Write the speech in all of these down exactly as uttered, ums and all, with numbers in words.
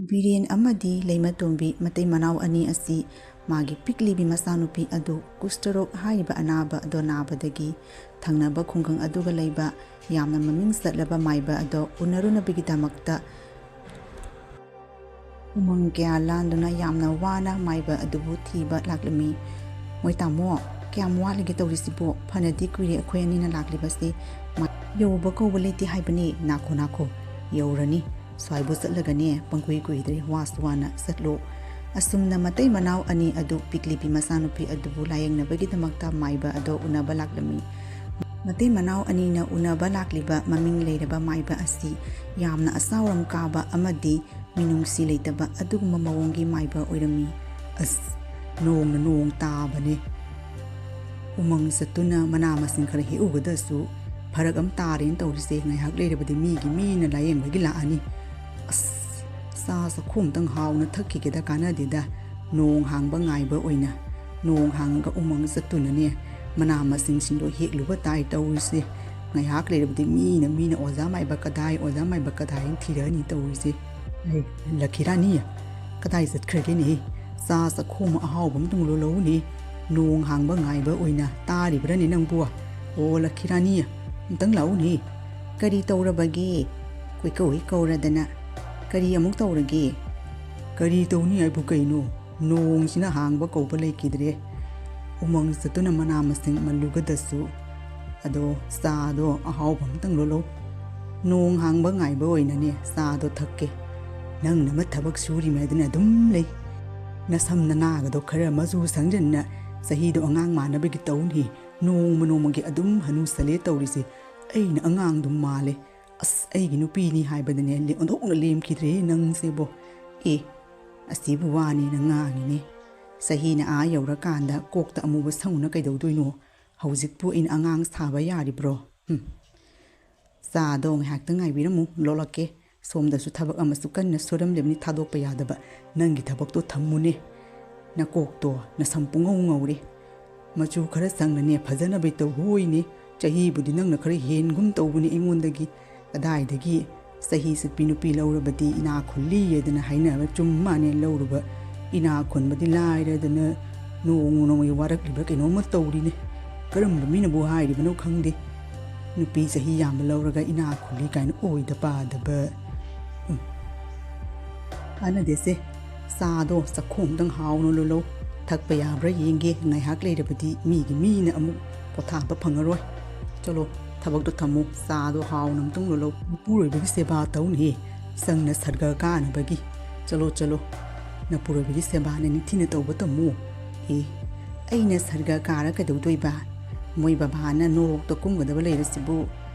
ꯕꯤꯔꯦꯟ ꯑꯃꯗꯤ ꯂꯩꯃꯇꯣꯝꯕꯤ ꯃꯇꯩ ꯃꯅꯥꯎ ꯑꯅꯤ ꯑꯁꯤ ꯃꯥꯒꯤ ꯄꯤꯛꯂꯤꯕꯤ ꯃꯆꯥꯅꯨꯄꯤ ꯑꯗꯨ ꯀꯨꯁꯇꯔꯣꯛ ꯍꯥꯏꯔꯤꯕ ꯑꯅꯥꯕ ꯑꯗꯣ ꯅꯥꯕꯗꯒꯤ ꯊꯪꯅꯕ ꯈꯨꯡꯒꯪ ꯑꯗꯨꯒ ꯂꯩꯕ ꯌꯥꯝꯅ ꯃꯃꯤꯡ ꯆꯠꯂꯕ ꯃꯥꯏꯕ ꯑꯗꯣ ꯎꯅꯔꯨꯅꯕꯒꯤꯗꯃꯛꯇ ꯎꯃꯪ ꯀꯌꯥ ꯂꯥꯟꯗꯨꯅ ꯌꯥꯝꯅ ꯋꯥꯅ ꯃꯥꯏꯕ ꯑꯗꯨꯕꯨ ꯊꯤꯕ ꯂꯥꯛꯂꯝꯃꯤ꯫ "ꯃꯣꯏ ꯇꯥꯃꯣ, ꯀꯌꯥꯝ ꯋꯥꯠꯂꯤꯒꯦ ꯇꯧꯔꯤꯁꯤꯕꯣ? ꯐꯅꯗꯤ ꯀꯨꯏꯔꯦ ꯑꯩꯈꯣꯏ ꯑꯅꯤꯅ ꯂꯥꯛꯂꯤꯕꯁꯦ꯫ ꯃꯥ-, ꯌꯧꯕ ꯀꯧꯕ ꯂꯩꯇꯦ ꯍꯥꯏꯕꯅꯤ꯫ ꯅꯥꯈꯣ, ꯅꯥꯈꯣ, ꯌꯧꯔꯅꯤ꯫ ꯁ꯭ꯋꯥꯏꯕꯨ ꯆꯠꯂꯒꯅꯦ, ꯄꯪꯀꯨꯏ ꯀꯨꯏꯗ꯭ꯔꯦ, ꯋꯥꯁꯨ ꯋꯥꯅ ꯆꯠꯂꯣ꯫" ꯑꯁꯨꯝꯅ ꯃꯇꯩ ꯃꯅꯥꯎ ꯑꯅꯤ ꯑꯗꯨ ꯄꯤꯛꯂꯤꯕꯤ ꯃꯆꯥꯅꯨꯄꯤ ꯑꯗꯨꯕꯨ ꯂꯥꯌꯦꯡꯅꯕꯒꯤꯗꯃꯛꯇ ꯃꯥꯏꯕ ꯑꯗꯣ ꯎꯅꯕ ꯂꯥꯛꯂꯝꯃꯤ꯫ ꯃꯇꯩ ꯃꯅꯥꯎ ꯑꯅꯤꯅ ꯎꯅꯕ ꯂꯥꯛꯂꯤꯕ ꯃꯃꯤꯡ ꯂꯩꯔꯕ ꯃꯥꯏꯕ ꯑꯁꯤ ꯌꯥꯝꯅ ꯑꯆꯥꯎꯔꯝ ꯀꯥꯕ ꯑꯃꯗꯤ ꯃꯤꯅꯨꯡꯁꯤ ꯂꯩꯇꯕ ꯑꯗꯨꯒꯨꯝꯕ ꯃꯑꯣꯡꯒꯤ ꯃꯥꯏꯕ ꯑꯣꯏꯔꯝꯃꯤ꯫ "ꯑꯁ, ꯅꯣꯡꯅ ꯅꯣꯡ ꯇꯥꯕꯅꯦ꯫ ꯎꯃꯪ ꯆꯠꯇꯨꯅ ꯃꯅꯥ ꯃꯁꯤꯡ ꯈꯔ ꯍꯦꯛꯎꯒꯗ꯭ꯔꯁꯨ ꯐꯔꯛ ꯑꯃ ꯇꯥꯔꯦꯅ ꯇꯧꯔꯤꯁꯦ꯫ ꯉꯥꯏꯍꯥꯛ ꯂꯩꯔꯕꯗꯤ ꯃꯤꯒꯤ ꯃꯤꯅ ꯂꯥꯌꯦꯡꯕꯒꯤ ꯂꯥꯛꯑꯅꯤ꯫ ꯑꯁ, ꯆꯥ ꯆꯥꯛꯈꯣꯝ ꯑꯝꯇꯪ ꯍꯥꯎꯅ ꯊꯛꯈꯤꯒꯦꯗ, ꯀꯥꯟꯅꯗꯦꯗ꯫ ꯅꯣꯡ ꯍꯥꯡꯕ ꯉꯥꯏꯕ ꯑꯣꯏꯅ ꯅꯣꯡ ꯍꯥꯡꯉꯒ ꯎꯃꯪ ꯆꯠꯇꯨꯅꯅꯦ ꯃꯅꯥ ꯃꯁꯤꯡꯁꯤꯡꯗꯣ ꯍꯦꯛꯂꯨꯕ ꯇꯥꯏ ꯇꯧꯔꯤꯁꯦ꯫ ꯉꯥꯏꯍꯥꯛ ꯂꯩꯔꯕꯗꯤ ꯃꯤꯅ, ꯃꯤꯅ ꯑꯣꯖꯥ ꯃꯥꯏꯕ ꯀꯗꯥꯏ, ꯑꯣꯖꯥ ꯃꯥꯏꯕ ꯀꯗꯥꯏ ꯍꯥꯏꯅ ꯊꯤꯔꯛꯑꯅꯤ ꯇꯧꯔꯤꯁꯦ꯫ ꯑꯦ, ꯂꯛꯈꯤꯔꯥꯅꯤ, ꯀꯗꯥꯏ ꯆꯠꯈ꯭ꯔꯒꯦꯅꯦ? ꯆꯥ ꯆꯥꯛꯈꯣꯝ ꯑꯍꯥꯎꯕ ꯑꯃꯇꯪ ꯂꯣꯜꯂꯛꯎꯅꯦ꯫ ꯅꯣꯡ ꯍꯥꯡꯕ ꯉꯥꯏꯕ ꯑꯣꯏꯅ ꯇꯥꯔꯤꯕ꯭ꯔꯥꯅꯦ ꯅꯪꯕꯨ? ꯑꯣ, ꯂꯛꯈꯤꯔꯥꯅꯤ, ꯑꯝꯇꯪ ꯂꯥꯛꯎꯅꯦ꯫ ꯀꯔꯤ ꯇꯧꯔꯕꯒꯦ? ꯀꯣꯏꯀꯧ ꯍꯦꯛ ꯀꯧꯔꯗꯅ꯫ ꯀꯔꯤ ꯑꯃꯨꯛ ꯇꯧꯔꯒꯦ? ꯀꯔꯤ ꯇꯧꯅꯤ ꯍꯥꯏꯕꯨ ꯀꯩꯅꯣ? ꯅꯣꯡꯁꯤꯅ ꯍꯥꯡꯕ ꯀꯧꯕ ꯂꯩꯈꯤꯗ꯭ꯔꯦ꯫ ꯎꯃꯪ ꯆꯠꯇꯨꯅ ꯃꯅꯥ ꯃꯁꯤꯡ ꯃꯜꯂꯨꯒꯗꯁꯨ꯫ ꯑꯗꯣ ꯆꯥꯗꯣ ꯑꯍꯥꯎꯕ ꯑꯝꯇꯪ ꯂꯣꯜꯂꯧ꯫ ꯅꯣꯡ ꯍꯥꯡꯕ ꯉꯥꯏꯕ ꯑꯣꯏꯅꯅꯦ ꯆꯥꯗꯣ ꯊꯛꯀꯦ꯫ ꯅꯪꯅ ꯑꯃ ꯊꯕꯛ ꯁꯨꯔꯤꯉꯩꯗꯅ ꯑꯗꯨꯝ ꯂꯩ꯫ ꯅꯁꯝ ꯅꯅꯥꯒꯗꯣ ꯈꯔ ꯃꯆꯨ ꯁꯪꯖꯟꯅ ꯆꯍꯤꯗꯣ ꯑꯉꯥꯡ ꯃꯥꯟꯅꯕꯒꯤ ꯇꯧꯅꯤ꯫ ꯅꯣꯡꯃ ꯅꯣꯡꯃꯒꯤ ꯑꯗꯨꯝ ꯍꯅꯨꯁꯜꯂꯦ ꯇꯧꯔꯤꯁꯦ꯫ ꯑꯩꯅ ꯑꯉꯥꯡꯗꯨꯝ ꯃꯥꯜꯂꯦ꯫ ꯑꯁ, ꯑꯩꯒꯤ ꯅꯨꯄꯤꯅꯤ ꯍꯥꯏꯕꯗꯅꯦ ꯂꯦ-, ꯑꯣꯟꯊꯣꯛꯅ ꯂꯦꯝꯈꯤꯗ꯭ꯔꯦꯍꯦ ꯅꯪꯁꯦꯕꯣ꯫ ꯑꯦ, ꯑꯁꯤꯕꯨ ꯋꯥꯅꯦꯅ ꯉꯥꯡꯉꯤꯅꯦ꯫ ꯆꯍꯤꯅ ꯑꯥ ꯌꯧꯔꯀꯥꯟꯗ ꯀꯣꯛꯇ ꯑꯃꯨꯕ ꯁꯪꯉꯨꯅ ꯀꯩꯗꯧꯗꯣꯏꯅꯣ? ꯍꯧꯖꯤꯛꯄꯨ ꯑꯩꯅ ꯑꯉꯥꯡ ꯁꯥꯕ ꯌꯥꯔꯤꯕ꯭ꯔꯣ? ꯍꯨꯝ꯫ ꯆꯥꯗꯣ ꯉꯥꯏꯍꯥꯛꯇꯪ ꯉꯥꯏꯕꯤꯔꯝꯃꯨ, ꯂꯣꯜꯂꯛꯀꯦ꯫ ꯁꯣꯝꯗꯁꯨ ꯊꯕꯛ ꯑꯃꯁꯨ ꯀꯟꯅ ꯁꯨꯔꯝꯂꯤꯕꯅꯤ, ꯊꯥꯗꯣꯛꯄ ꯌꯥꯗꯕ꯫ ꯅꯪꯒꯤ ꯊꯕꯛꯇꯣ ꯊꯝꯃꯨꯅꯦ꯫ ꯅꯀꯣꯛꯇꯣ ꯅꯁꯝ ꯄꯨꯡꯉꯧ ꯉꯧꯔꯦ꯫ ꯃꯆꯨ ꯈꯔ ꯁꯪꯅꯅꯦ ꯐꯖꯅꯕꯩ ꯇꯧꯕ ꯑꯣꯏꯅꯦ꯫ ꯆꯍꯤꯕꯨꯗꯤ ꯅꯪꯅ ꯈꯔ ꯍꯦꯟꯒꯨꯝ ꯇꯧꯕꯅꯤ ꯑꯩꯉꯣꯟꯗꯒꯤ꯫ ꯀꯗꯥꯏꯗꯒꯤ ꯆꯍꯤ ꯆꯠꯄꯤ ꯅꯨꯄꯤ ꯂꯧꯔꯕꯗꯤ ꯏꯅꯥ ꯈꯨꯜꯂꯤ ꯍꯥꯏꯗꯅ ꯍꯥꯏꯅꯕ ꯆꯨꯝ ꯃꯥꯅꯦ꯫ ꯂꯧꯔꯨꯕ ꯏꯅꯥ ꯈꯨꯟꯕꯗꯤ ꯂꯥꯏꯔꯗꯅ ꯅꯣꯡꯃ ꯅꯣꯡꯃꯒꯤ ꯋꯥꯔꯛꯂꯤꯕ꯭ꯔꯥ ꯀꯩꯅꯣꯝꯃ ꯇꯧꯔꯤꯅꯦ꯫ ꯀꯔꯝꯕ ꯃꯤꯅꯕꯨ ꯍꯥꯏꯔꯤꯕꯅꯣ ꯈꯪꯗꯦ꯫ ꯅꯨꯄꯤ ꯆꯍꯤ ꯌꯥꯝꯕ ꯂꯧꯔꯒ ꯏꯅꯥ ꯈꯨꯜꯂꯤ ꯀꯥꯏꯅ ꯑꯣꯏꯗ ꯄꯥꯗꯕ꯫ ꯎꯝ꯫ ꯀꯥꯟꯅꯗꯦꯁꯦ꯫ ꯆꯥꯗꯣ ꯆꯥꯛꯈꯣꯝꯗꯪ ꯍꯥꯎꯅ ꯂꯣꯜꯂꯧ꯫ ꯊꯛꯄ ꯌꯥꯕ꯭ꯔꯥ ꯌꯦꯡꯒꯦ꯫ ꯉꯥꯏꯍꯥꯛ ꯂꯩꯔꯕꯗꯤ ꯃꯤꯒꯤ ꯃꯤꯅ ꯑꯃꯨꯛ ꯄꯣꯊꯥꯕ ꯐꯪꯉꯔꯣꯏ꯫ ꯆꯠꯂꯣ, ꯊꯕꯛꯇꯣ ꯊꯝꯃꯨ꯫ ꯆꯥꯗꯣ ꯍꯥꯎꯅ ꯑꯝꯇꯪ ꯂꯣꯜꯂꯧ꯫ ꯃꯄꯨꯔꯣꯏꯕꯒꯤ ꯁꯦꯕꯥ ꯇꯧꯅꯦ꯫ ꯆꯪꯅ ꯁꯔꯒ ꯀꯥꯅꯕꯒꯤ꯫ ꯆꯠꯂꯣ, ꯆꯠꯂꯣ꯫ ꯅꯄꯨꯔꯣꯏꯕꯒꯤ ꯁꯦꯕꯥꯅ ꯅꯤꯡꯊꯤꯅ ꯇꯧꯕ ꯇꯝꯃꯨ꯫ ꯑꯦ, ꯑꯩꯅ ꯁꯔꯒ ꯀꯥꯔ ꯀꯩꯗꯧꯗꯣꯏꯕ? ꯃꯣꯏ ꯕꯕꯥꯅ ꯅꯣꯔꯣꯛꯇ ꯀꯨꯝꯒꯗꯕ ꯂꯩꯔꯁꯤꯕꯨ꯫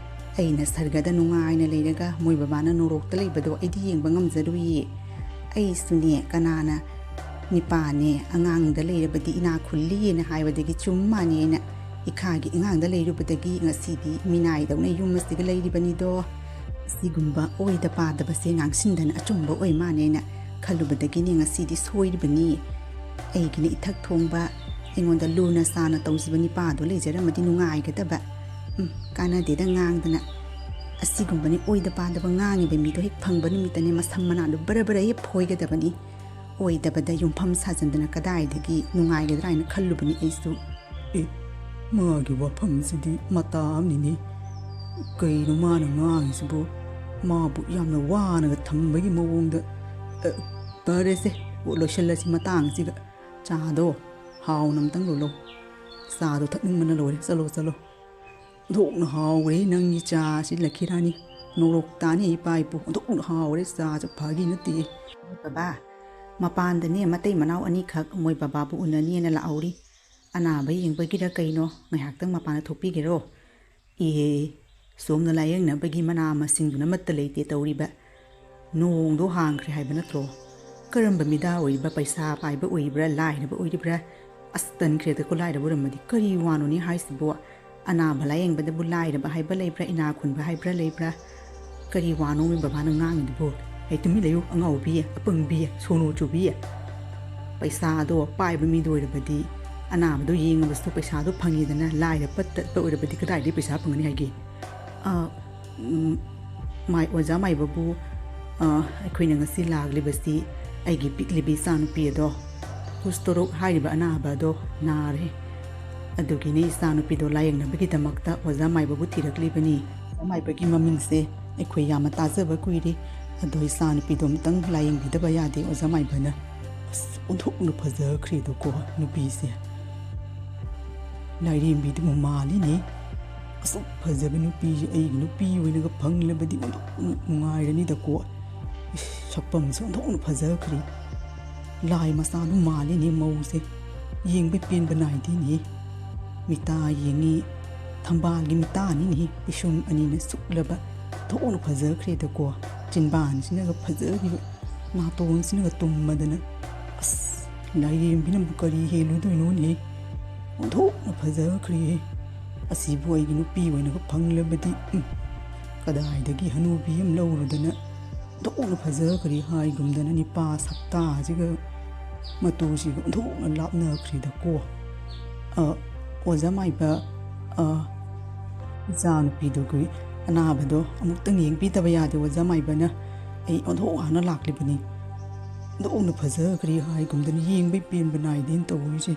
ꯑꯩꯅ ꯁꯔꯒꯗ ꯅꯨꯡꯉꯥꯏꯅ ꯂꯩꯔꯒ ꯃꯣꯏ ꯕꯕꯥꯅ ꯅꯣꯔꯣꯛꯇ ꯂꯩꯕꯗꯣ ꯑꯩꯗꯤ ꯌꯦꯡꯕ ꯉꯝꯖꯔꯨꯏꯌꯦ꯫ ꯑꯩꯁꯨꯅꯦ, ꯀꯅꯥꯅ ꯅꯤꯄꯥꯅꯦ ꯑꯉꯥꯡꯗ ꯂꯩꯔꯕꯗꯤ ꯏꯅꯥ ꯈꯨꯜꯂꯤꯑꯅ ꯍꯥꯏꯕꯗꯒꯤ ꯆꯨꯝ ꯃꯥꯅꯦꯅ ꯏꯈꯥꯒꯤ ꯑꯉꯥꯡꯗ ꯂꯩꯔꯨꯕꯗꯒꯤ ꯉꯁꯤꯗꯤ ꯃꯤꯅꯥꯏꯗꯧꯅ ꯌꯨꯝ ꯑꯁꯤꯗ ꯂꯩꯔꯤꯕꯅꯤꯗꯣ꯫ ꯑꯁꯤꯒꯨꯝꯕ ꯑꯣꯏꯗ ꯄꯥꯗꯕꯁꯦ ꯉꯥꯡꯁꯤꯟꯗꯅ ꯑꯆꯨꯝꯕ ꯑꯣꯏ ꯃꯥꯅꯦꯅ ꯈꯜꯂꯨꯕꯗꯒꯤꯅꯦ ꯉꯁꯤꯗꯤ ꯁꯣꯏꯔꯤꯕꯅꯤ꯫ ꯑꯩꯒꯤꯅ ꯏꯊꯛ ꯊꯣꯡꯕ, ꯑꯩꯉꯣꯟꯗ ꯂꯨꯅ ꯆꯥꯅ ꯇꯧꯖꯕ ꯅꯤꯄꯥꯗꯣ ꯂꯩꯖꯔꯝꯃꯗꯤ ꯅꯨꯡꯉꯥꯏꯒꯗꯕ꯫ ꯎꯝ, ꯀꯥꯟꯅꯗꯦꯗ ꯉꯥꯡꯗꯅ꯫ ꯑꯁꯤꯒꯨꯝꯕꯅꯤ ꯑꯣꯏꯗ ꯄꯥꯗꯕ ꯉꯥꯡꯉꯤꯕ ꯃꯤꯗꯣ ꯍꯦꯛ ꯐꯪꯕ ꯅꯨꯃꯤꯠꯇꯅꯦ ꯃꯁꯝ ꯃꯅꯥꯗꯣ ꯕꯔ ꯕꯔ ꯍꯦꯛ ꯐꯣꯏꯒꯗꯕꯅꯤ꯫ ꯑꯣꯏꯗꯕꯗ ꯌꯨꯝꯐꯝ ꯁꯥꯖꯟꯗꯅ ꯀꯗꯥꯏꯗꯒꯤ ꯅꯨꯡꯉꯥꯏꯒꯗ꯭ꯔꯥ ꯍꯥꯏꯅ ꯈꯜꯂꯨꯕꯅꯤ ꯑꯩꯁꯨ꯫ ꯑꯦ, ꯃꯥꯒꯤ ꯋꯥꯐꯝꯁꯤꯗꯤ ꯃꯇꯥ ꯑꯃꯅꯤꯅꯦ꯫ ꯀꯩꯅꯣ ꯃꯥꯅ ꯉꯥꯡꯉꯤꯁꯤꯕꯨ? ꯃꯥꯕꯨ ꯌꯥꯝꯅ ꯋꯥꯅꯒ ꯊꯝꯕꯒꯤ ꯃꯑꯣꯡꯗ꯫ ꯑ, ꯐꯔꯦꯁꯦ, ꯂꯣꯏꯁꯤꯜꯂꯁꯤ ꯃꯇꯥꯡꯁꯤꯒ꯫ ꯆꯥꯗꯣ ꯍꯥꯎꯅ ꯑꯝꯇꯪ ꯂꯣꯜꯂꯣ꯫ ꯆꯥꯗꯣ ꯊꯛꯅꯤꯡꯕꯅ ꯂꯣꯏꯔꯦ꯫ ꯆꯠꯂꯣ, ꯆꯠꯂꯣ꯫ ꯑꯣꯟꯊꯣꯛꯅ ꯍꯥꯎꯔꯦ ꯅꯪꯒꯤ ꯆꯥꯁꯤ, ꯂꯛꯈꯤꯔꯥꯅꯤ꯫ ꯅꯣꯔꯣꯛ ꯇꯥꯅꯤ ꯏꯄꯥ ꯏꯄꯨ꯫ ꯑꯣꯟꯊꯣꯛꯅ ꯍꯥꯎꯔꯦ, ꯆꯥꯁꯨ ꯐꯥꯒꯤ ꯅꯠꯇꯦ꯫ ꯕꯕꯥ, ꯃꯄꯥꯟꯗꯅꯦ ꯃꯇꯩ ꯃꯅꯥꯎ ꯑꯅꯤꯈꯛ ꯃꯣꯏ ꯕꯕꯥꯕꯨ ꯎꯅꯅꯤꯅ ꯂꯥꯛꯍꯧꯔꯤ꯫ ꯑꯅꯥꯕ ꯌꯦꯡꯕꯒꯤꯔ ꯀꯩꯅꯣ, ꯉꯥꯏꯍꯥꯛꯇꯪ ꯃꯄꯥꯟꯗ ꯊꯣꯛꯄꯤꯒꯦꯔꯣ? ꯏꯍꯦ, ꯁꯣꯝꯅ ꯂꯥꯌꯦꯡꯅꯕꯒꯤ ꯃꯅꯥ ꯃꯁꯤꯡꯗꯨꯅ ꯑꯃꯠꯇ ꯂꯩꯇꯦ ꯇꯧꯔꯤꯕ꯫ ꯅꯣꯡꯗꯣ ꯍꯥꯡꯈ꯭ꯔꯦ ꯍꯥꯏꯕ ꯅꯠꯇ꯭ꯔꯣ? ꯀꯔꯝꯕ ꯃꯤꯗꯥ ꯑꯣꯏꯔꯤꯕ, ꯄꯩꯁꯥ ꯄꯥꯏꯕ ꯑꯣꯏꯔꯤꯕ꯭ꯔꯥ, ꯂꯥꯏꯔꯕ ꯑꯣꯏꯔꯤꯕ꯭ꯔꯥ? ꯑꯁ, ꯇꯟꯈ꯭ꯔꯦꯗꯀꯣ, ꯂꯥꯏꯔꯕ ꯑꯣꯏꯔꯝꯃꯗꯤ꯫ ꯀꯔꯤ ꯋꯥꯅꯣꯅꯦ ꯍꯥꯏꯁꯤꯕꯣ? ꯑꯅꯥꯕ ꯂꯥꯌꯦꯡꯕꯗꯕꯨ ꯂꯥꯏꯔꯕ ꯍꯥꯏꯕ ꯂꯩꯕ꯭ꯔꯥ, ꯏꯅꯥ ꯈꯨꯟꯕ ꯍꯥꯏꯕ꯭ꯔꯥ ꯂꯩꯕ꯭ꯔꯥ? ꯀꯔꯤ ꯋꯥꯅꯣ ꯃꯤ ꯕꯕꯥꯅ ꯉꯥꯡꯉꯤꯗꯨꯕꯨ? ꯑꯩ ꯇꯨꯃꯤꯟ ꯂꯩꯌꯨ, ꯑꯉꯥꯎꯕꯤ, ꯑꯄꯪꯕꯤ, ꯁꯣꯅꯣ ꯆꯨꯕꯤ꯫ ꯄꯩꯁꯥꯗꯣ ꯄꯥꯏꯕ ꯃꯤꯗ ꯑꯣꯏꯔꯕꯗꯤ ꯑꯅꯥꯕꯗꯣ ꯌꯦꯡꯉꯕꯁꯨ ꯄꯩꯁꯥꯗꯣ ꯐꯪꯉꯤꯗꯅ, ꯂꯥꯏꯔ ꯄꯠ ꯇꯠꯄ ꯑꯣꯏꯔꯕꯗꯤ ꯀꯗꯥꯏꯗꯒꯤ ꯄꯩꯁꯥ ꯐꯪꯒꯅꯤ ꯍꯥꯏꯒꯦ? ꯑ, ꯎꯝ, ꯃꯥꯏ-, ꯑꯣꯖꯥ ꯃꯥꯏꯕꯕꯨ, ꯑ, ꯑꯩꯈꯣꯏꯅ ꯉꯁꯤ ꯂꯥꯛꯂꯤꯕꯁꯤ ꯑꯩꯒꯤ ꯄꯤꯛꯂꯤꯕꯤ ꯏꯆꯥꯅꯨꯄꯤ ꯑꯗꯣ, ꯀꯨꯁꯇꯣꯔꯣꯛ ꯍꯥꯏꯔꯤꯕ ꯑꯅꯥꯕ ꯑꯗꯣ ꯅꯥꯔꯦ꯫ ꯑꯗꯨꯒꯤꯅꯤ ꯏꯆꯥꯅꯨꯄꯤꯗꯣ ꯂꯥꯌꯦꯡꯅꯕꯒꯤꯗꯃꯛꯇ ꯑꯣꯖꯥ ꯃꯥꯏꯕꯕꯨ ꯊꯤꯔꯛꯂꯤꯕꯅꯤ꯫ ꯑꯣꯖꯥ ꯃꯥꯏꯕꯒꯤ ꯃꯃꯤꯡꯁꯦ ꯑꯩꯈꯣꯏ ꯌꯥꯝꯅ ꯇꯥꯖꯕ ꯀꯨꯏꯔꯦ꯫ ꯑꯗꯣ ꯏꯆꯥꯅꯨꯄꯤꯗꯣ ꯑꯃꯨꯛꯇꯪ ꯂꯥꯌꯦꯡꯕꯤꯗꯕ ꯌꯥꯗꯦ ꯑꯣꯖꯥ ꯃꯥꯏꯕꯅ꯫ ꯑꯁ, ꯑꯣꯟꯊꯣꯛꯅ ꯐꯖꯈ꯭ꯔꯦꯗꯀꯣ ꯅꯨꯄꯤꯁꯦ꯫ ꯂꯥꯏꯔꯦꯝꯕꯤꯗꯨꯕꯨ ꯃꯥꯜꯂꯤꯅꯦ꯫ ꯑꯁꯨꯛ ꯐꯖꯕ ꯅꯨꯄꯤꯁꯦ ꯑꯩꯒꯤ ꯅꯨꯄꯤ ꯑꯣꯏꯅꯒ ꯐꯪꯂꯕꯗꯤ ꯑꯣꯟꯊꯣꯛꯅ ꯅꯨꯡꯉꯥꯏꯔꯅꯤꯗꯀꯣ꯫ ꯏꯁ, ꯁꯛꯐꯝꯁꯦ ꯑꯣꯟꯊꯣꯛꯅ ꯐꯖꯈ꯭ꯔꯦ꯫ ꯂꯥꯏ ꯃꯆꯥꯗꯨ ꯃꯥꯜꯂꯤꯅꯦ ꯃꯧꯁꯦ꯫ ꯌꯦꯡꯕꯩ ꯄꯦꯟꯕ ꯅꯥꯏꯗꯦꯅꯦ꯫ ꯃꯤꯇꯥ ꯌꯦꯡꯉꯤ, ꯊꯝꯕꯥꯜꯒꯤ ꯃꯤꯇꯥꯅꯤꯅꯦ, ꯄꯤꯁꯨꯝ ꯑꯅꯤꯅ ꯁꯨꯛꯂꯕ꯫ ꯑꯣꯟꯊꯣꯛꯅ ꯐꯖꯈ꯭ꯔꯦꯗꯀꯣ꯫ ꯆꯤꯟꯕꯥꯟꯁꯤꯅꯒ ꯐꯖꯔꯤꯕ, ꯅꯥꯇꯣꯟꯁꯤꯅꯒ ꯇꯨꯝꯃꯗꯅ꯫ ꯑꯁ, ꯂꯥꯏꯔꯦꯝꯕꯤꯅꯕꯨ ꯀꯔꯤ ꯍꯦꯜꯂꯨꯗꯣꯏꯅꯣꯅꯦ? ꯑꯣꯟꯊꯣꯛꯅ ꯐꯖꯈ꯭ꯔꯦꯍꯦ꯫ ꯑꯁꯤꯕꯨ ꯑꯩꯒꯤ ꯅꯨꯄꯤ ꯑꯣꯏꯅꯒ ꯐꯪꯂꯕꯗꯤ, ꯎꯝ, ꯀꯗꯥꯏꯗꯒꯤ ꯍꯅꯨꯕꯤ ꯑꯃ ꯂꯧꯔꯨꯗꯅ ꯑꯣꯟꯊꯣꯛꯅ ꯐꯖꯈ꯭ꯔꯦ ꯍꯥꯏꯒꯨꯝꯗꯅ ꯅꯤꯄꯥ ꯁꯛꯇꯥꯁꯤꯒ ꯃꯇꯨꯁꯤꯒ ꯑꯣꯟꯊꯣꯛꯅ ꯂꯥꯞꯅꯈ꯭ꯔꯦꯗꯀꯣ꯫ ꯑ, ꯑꯣꯖꯥ ꯃꯥꯏꯕ, ꯑ, ꯏꯆꯥꯅꯨꯄꯤꯗꯨꯒꯤ ꯑꯅꯥꯕꯗꯣ ꯑꯃꯨꯛꯇꯪ ꯌꯦꯡꯕꯤꯗꯕ ꯌꯥꯗꯦ ꯑꯣꯖꯥ ꯃꯥꯏꯕꯅ꯫ ꯑꯩ ꯑꯣꯟꯊꯣꯛ ꯍꯥꯟꯅ ꯂꯥꯛꯂꯤꯕꯅꯤ꯫ ꯑꯣꯟꯊꯣꯛꯅ ꯐꯖꯈ꯭ꯔꯦ ꯍꯥꯏꯒꯨꯝꯗꯅ ꯌꯦꯡꯕꯩ ꯄꯦꯟꯕ ꯅꯥꯏꯗꯦꯅ ꯇꯧꯔꯤꯁꯦ꯫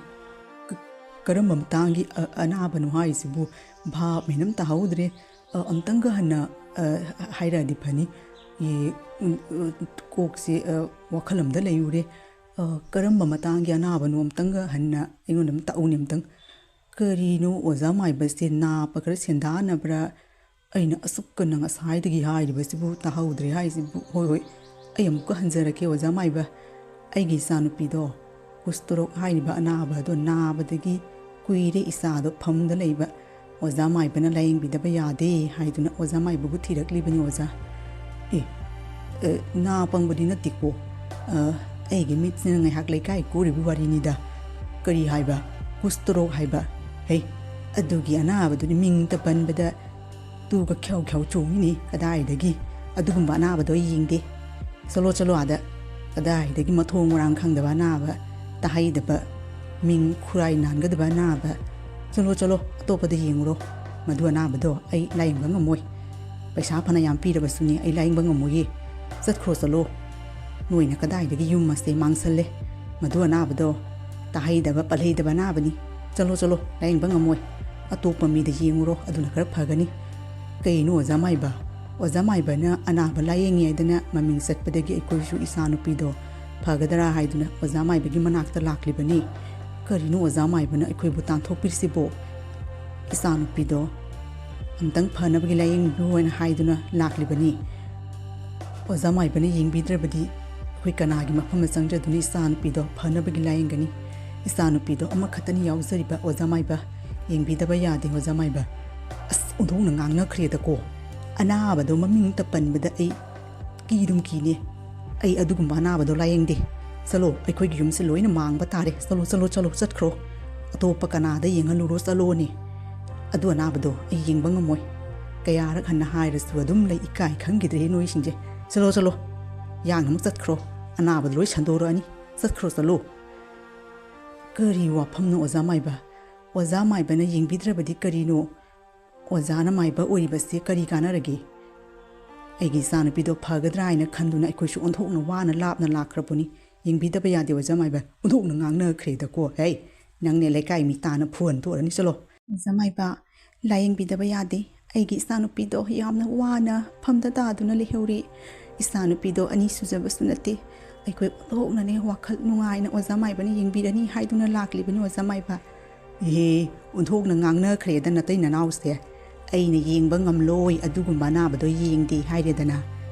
ꯀ-, ꯀꯔꯝꯕ ꯃꯇꯥꯡꯒꯤ ꯑ-, ꯑꯅꯥꯕꯅꯣ ꯍꯥꯏꯁꯤꯕꯨ ꯚꯥꯞ ꯃꯦꯟ ꯑꯝꯇ ꯍꯧꯗ꯭ꯔꯦ꯫ ꯑ, ꯑꯝꯇꯪꯒ ꯍꯟꯅ, ꯑ, ꯍꯥꯏꯔꯛꯑꯗꯤ ꯐꯅꯤ꯫ ꯑꯦ, ꯎꯝ, ꯑ, ꯀꯣꯛꯁꯦ, ꯑ, ꯋꯥꯈꯜ ꯑꯃꯗ ꯂꯩꯔꯨꯔꯦ꯫ ꯑ, ꯀꯔꯝꯕ ꯃꯇꯥꯡꯒꯤ ꯑꯅꯥꯕꯅꯣ ꯑꯝꯇꯪꯒ ꯍꯟꯅ ꯑꯩꯉꯣꯟꯗ ꯑꯝꯇ ꯇꯥꯛꯎꯅꯦ ꯑꯝꯇꯪ꯫ ꯀꯔꯤꯅꯣ ꯑꯣꯖꯥ ꯃꯥꯏꯕꯁꯦ ꯅꯥꯕ ꯈꯔ ꯁꯦꯟꯗꯥꯅꯕ꯭ꯔꯥ? ꯑꯩꯅ ꯑꯁꯨꯛ ꯀꯟꯅ ꯉꯁꯥꯏꯗꯒꯤ ꯍꯥꯏꯔꯤꯕꯁꯤꯕꯨ ꯇꯥꯍꯧꯗ꯭ꯔꯦ ꯍꯥꯏꯁꯤꯕꯨ꯫ ꯍꯣꯏ, ꯍꯣꯏ, ꯑꯩ ꯑꯃꯨꯛꯀ ꯍꯟꯖꯔꯛꯀꯦ ꯑꯣꯖꯥ ꯃꯥꯏꯕ꯫ ꯑꯩꯒꯤ ꯏꯆꯥꯅꯨꯄꯤꯗꯣ ꯀꯨꯁꯇꯣꯔꯣꯛ ꯍꯥꯏꯔꯤꯕ ꯑꯅꯥꯕ ꯑꯗꯣ ꯅꯥꯕꯗꯒꯤ ꯀꯨꯏꯔꯦ ꯏꯆꯥꯗꯣ ꯐꯃꯨꯡꯗ ꯂꯩꯕ꯫ ꯑꯣꯖꯥ ꯃꯥꯏꯕꯅ ꯂꯥꯌꯦꯡꯕꯤꯗꯕ ꯌꯥꯗꯦ ꯍꯥꯏꯗꯨꯅ ꯑꯣꯖꯥ ꯃꯥꯏꯕꯕꯨ ꯊꯤꯔꯛꯂꯤꯕꯅꯤ ꯑꯣꯖꯥ꯫ ꯑꯦ, ꯑ, ꯅꯥ ꯄꯪꯕꯗꯤ ꯅꯠꯇꯦꯀꯣ꯫ ꯑ, ꯑꯩꯒꯤ ꯃꯤꯠꯁꯤꯅ ꯉꯥꯏꯍꯥꯛ ꯂꯩꯀꯥꯏ ꯀꯣꯏꯔꯨꯕꯒꯤ ꯋꯥꯔꯤꯅꯤꯗ꯫ ꯀꯔꯤ ꯍꯥꯏꯕ? ꯀꯨꯁꯇꯣꯔꯣꯛ ꯍꯥꯏꯕ? ꯍꯩ, ꯑꯗꯨꯒꯤ ꯑꯅꯥꯕꯗꯨꯗꯤ ꯃꯤꯡꯇ ꯄꯟꯕꯗ ꯇꯨꯒ ꯈ꯭ꯌꯥꯎ ꯈ꯭ꯌꯥꯎ ꯆꯣꯡꯉꯤꯅꯤ꯫ ꯀꯗꯥꯏꯗꯒꯤ? ꯑꯗꯨꯒꯨꯝꯕ ꯑꯅꯥꯕꯗꯣ ꯑꯩ ꯌꯦꯡꯗꯦ꯫ ꯆꯠꯂꯣ, ꯆꯠꯂꯣ ꯑꯥꯗ꯫ ꯀꯗꯥꯏꯗꯒꯤ ꯃꯊꯣꯡ ꯃꯔꯥꯡ ꯈꯪꯗꯕ ꯑꯅꯥꯕ, ꯇꯥꯍꯩꯗꯕ, ꯃꯤꯡ ꯈꯨꯔꯥꯏ ꯅꯥꯟꯒꯗꯕ ꯑꯅꯥꯕ꯫ ꯆꯠꯂꯣ, ꯆꯠꯂꯣ, ꯑꯇꯣꯞꯄꯗ ꯌꯦꯡꯉꯨꯔꯣ꯫ ꯃꯗꯨ ꯑꯅꯥꯕꯗꯣ ꯑꯩ ꯂꯥꯌꯦꯡꯕ ꯉꯝꯃꯣꯏ꯫ ꯄꯩꯁꯥ ꯐꯅ ꯌꯥꯝ ꯄꯤꯔꯕꯁꯨꯅꯦ, ꯑꯩ ꯂꯥꯌꯦꯡꯕ ꯉꯝꯃꯣꯏꯌꯦ꯫ ꯆꯠꯈ꯭ꯔꯣ ꯆꯠꯂꯣ꯫ ꯅꯣꯏꯅ ꯀꯗꯥꯏꯗꯒꯤ ꯌꯨꯝ ꯑꯁꯦ ꯃꯥꯡꯁꯜꯂꯦ꯫ ꯃꯗꯨ ꯑꯅꯥꯕꯗꯣ ꯇꯥꯍꯩꯗꯕ ꯄꯜꯍꯩꯗꯕ ꯑꯅꯥꯕꯅꯤ꯫ ꯆꯠꯂꯣ ꯆꯠꯂꯣ, ꯂꯥꯌꯦꯡꯕ ꯉꯝꯃꯣꯏ꯫ ꯑꯇꯣꯞꯄ ꯃꯤꯗ ꯌꯦꯡꯉꯨꯔꯣ, ꯑꯗꯨꯅ ꯈꯔ ꯐꯒꯅꯤ꯫ ꯀꯩꯅꯣ ꯑꯣꯖꯥ ꯃꯥꯏꯕ? ꯑꯣꯖꯥ ꯃꯥꯏꯕꯅ ꯑꯅꯥꯕ ꯂꯥꯌꯦꯡꯉꯤ ꯍꯥꯏꯗꯅ ꯃꯃꯤꯡ ꯆꯠꯄꯗꯒꯤ ꯑꯩꯈꯣꯏꯁꯨ ꯏꯆꯥꯅꯨꯄꯤꯗꯣ ꯐꯒꯗ꯭ꯔꯥ ꯍꯥꯏꯗꯨꯅ ꯑꯣꯖꯥ ꯃꯥꯏꯕꯒꯤ ꯃꯅꯥꯛꯇ ꯂꯥꯛꯂꯤꯕꯅꯤ꯫ ꯀꯔꯤꯅꯣ ꯑꯣꯖꯥ ꯃꯥꯏꯕꯅ ꯑꯩꯈꯣꯏꯕꯨ ꯇꯥꯟꯊꯣꯛꯄꯤꯔꯤꯁꯤꯕꯣ? ꯏꯆꯥꯅꯨꯄꯤꯗꯣ ꯑꯝꯇꯪ ꯐꯅꯕꯒꯤ ꯂꯥꯌꯦꯡꯕꯤꯌꯨ ꯍꯥꯏꯅ ꯍꯥꯏꯗꯨꯅ ꯂꯥꯛꯂꯤꯕꯅꯤ꯫ ꯑꯣꯖꯥ ꯃꯥꯏꯕꯅ ꯌꯦꯡꯕꯤꯗ꯭ꯔꯕꯗꯤ ꯑꯩꯈꯣꯏ ꯀꯅꯥꯒꯤ ꯃꯐꯝꯗ ꯆꯪꯖꯗꯨꯅ ꯏꯆꯥꯅꯨꯄꯤꯗꯣ ꯐꯅꯕꯒꯤ ꯂꯥꯌꯦꯡꯒꯅꯤ? ꯏꯆꯥꯅꯨꯄꯤꯗꯣ ꯑꯃꯈꯛꯇꯅꯤ ꯌꯥꯎꯖꯔꯤꯕ ꯑꯣꯖꯥ ꯃꯥꯏꯕ꯫ ꯌꯦꯡꯕꯤꯗꯕ ꯌꯥꯗꯦ ꯑꯣꯖꯥ ꯃꯥꯏꯕ꯫ ꯑꯁ, ꯑꯣꯟꯊꯣꯛꯅ ꯉꯥꯡꯅꯈ꯭ꯔꯦꯗꯀꯣ꯫ ꯑꯅꯥꯕꯗꯣ ꯃꯃꯤꯡꯇ ꯄꯟꯕꯗ ꯑꯩ ꯀꯤꯗꯨꯝ ꯀꯤꯅꯦ꯫ ꯑꯩ ꯑꯗꯨꯒꯨꯝꯕ ꯑꯅꯥꯕꯗꯣ ꯂꯥꯌꯦꯡꯗꯦ꯫ ꯆꯠꯂꯣ, ꯑꯩꯈꯣꯏꯒꯤ ꯌꯨꯝꯁꯦ ꯂꯣꯏꯅ ꯃꯥꯡꯕ ꯇꯥꯔꯦ꯫ ꯆꯠꯂꯣ, ꯆꯠꯂꯣ, ꯆꯠꯂꯣ, ꯆꯠꯈ꯭ꯔꯣ꯫ ꯑꯇꯣꯞꯄ ꯀꯅꯥꯗ ꯌꯦꯡꯍꯜꯂꯨꯔꯣ, ꯆꯠꯂꯣꯅꯦ꯫ ꯑꯗꯨ ꯑꯅꯥꯕꯗꯣ ꯑꯩ ꯌꯦꯡꯕ ꯉꯝꯃꯣꯏ꯫ ꯀꯌꯥꯔꯛ ꯍꯟꯅ ꯍꯥꯏꯔꯁꯨ ꯑꯗꯨꯝ ꯂꯩ, ꯏꯀꯥꯏ ꯈꯪꯈꯤꯗ꯭ꯔꯦ ꯅꯣꯏꯁꯤꯡꯁꯦ꯫ ꯆꯠꯂꯣ, ꯆꯠꯂꯣ꯫ ꯌꯥꯡꯅ ꯑꯃꯨꯛ ꯆꯠꯈ꯭ꯔꯣ꯫ ꯑꯅꯥꯕꯗꯣ ꯂꯣꯏ ꯁꯟꯗꯣꯔꯛꯑꯅꯤ꯫ ꯆꯠꯈ꯭ꯔꯣ, ꯆꯠꯂꯣ꯫ ꯀꯔꯤ ꯋꯥꯐꯝꯅꯣ ꯑꯣꯖꯥ ꯃꯥꯏꯕ? ꯑꯣꯖꯥ ꯃꯥꯏꯕꯅ ꯌꯦꯡꯕꯤꯗ꯭ꯔꯕꯗꯤ ꯀꯔꯤꯅꯣ? ꯑꯣꯖꯥꯅ ꯃꯥꯏꯕ ꯑꯣꯏꯔꯤꯕꯁꯤ ꯀꯔꯤ ꯀꯥꯟꯅꯔꯒꯦ? ꯑꯩꯒꯤ ꯏꯆꯥꯅꯨꯄꯤꯗꯣ ꯐꯒꯗ꯭ꯔꯥ ꯍꯥꯏꯅ ꯈꯟꯗꯨꯅ ꯑꯩꯈꯣꯏꯁꯨ ꯑꯣꯟꯊꯣꯛꯅ ꯋꯥꯅ ꯂꯥꯞꯅ ꯂꯥꯛꯈ꯭ꯔꯕꯅꯤ꯫ ꯌꯦꯡꯕꯤꯗꯕ ꯌꯥꯗꯦ ꯑꯣꯖꯥ ꯃꯥꯏꯕ꯫ ꯑꯣꯟꯊꯣꯛꯅ ꯉꯥꯡꯅꯈ꯭ꯔꯦꯗꯀꯣ꯫ ꯍꯩ, ꯅꯪꯅꯦ ꯂꯩꯀꯥꯏ ꯃꯤ ꯇꯥꯅ ꯐꯨꯍꯟ ꯇꯣꯛꯑꯅꯤ꯫ ꯆꯠꯂꯣ꯫ ꯑꯣꯖꯥ ꯃꯥꯏꯕ, ꯂꯥꯌꯦꯡꯕꯤꯗꯕ ꯌꯥꯗꯦ꯫ ꯑꯩꯒꯤ ꯏꯆꯥꯅꯨꯄꯤꯗꯣ ꯌꯥꯝꯅ ꯋꯥꯅ ꯐꯝꯗ ꯇꯥꯗꯨꯅ ꯂꯩꯍꯧꯔꯤ꯫ ꯏꯆꯥꯅꯨꯄꯤꯗꯣ ꯑꯅꯤ ꯁꯨꯖꯕꯁꯨ ꯅꯠꯇꯦ꯫ ꯑꯩꯈꯣꯏ ꯑꯣꯟꯊꯣꯛꯅꯅꯦ ꯋꯥꯈꯜ ꯅꯨꯡꯉꯥꯏꯅ ꯑꯣꯖꯥ ꯃꯥꯏꯕꯅ ꯌꯦꯡꯕꯤꯔꯅꯤ ꯍꯥꯏꯗꯨꯅ ꯂꯥꯛꯂꯤꯕꯅꯤ ꯑꯣꯖꯥ ꯃꯥꯏꯕ꯫ ꯏꯍꯦ, ꯑꯣꯟꯊꯣꯛꯅ ꯉꯥꯡꯅꯈ꯭ꯔꯦꯗ ꯅꯇꯩ ꯅꯅꯥꯎꯁꯦ꯫ ꯑꯩꯅ ꯌꯦꯡꯕ ꯉꯝꯂꯣꯏ, ꯑꯗꯨꯒꯨꯝꯕ ꯑꯅꯥꯕꯗꯣ ꯌꯦꯡꯗꯦ ꯍꯥꯏꯔꯦꯗꯅ꯫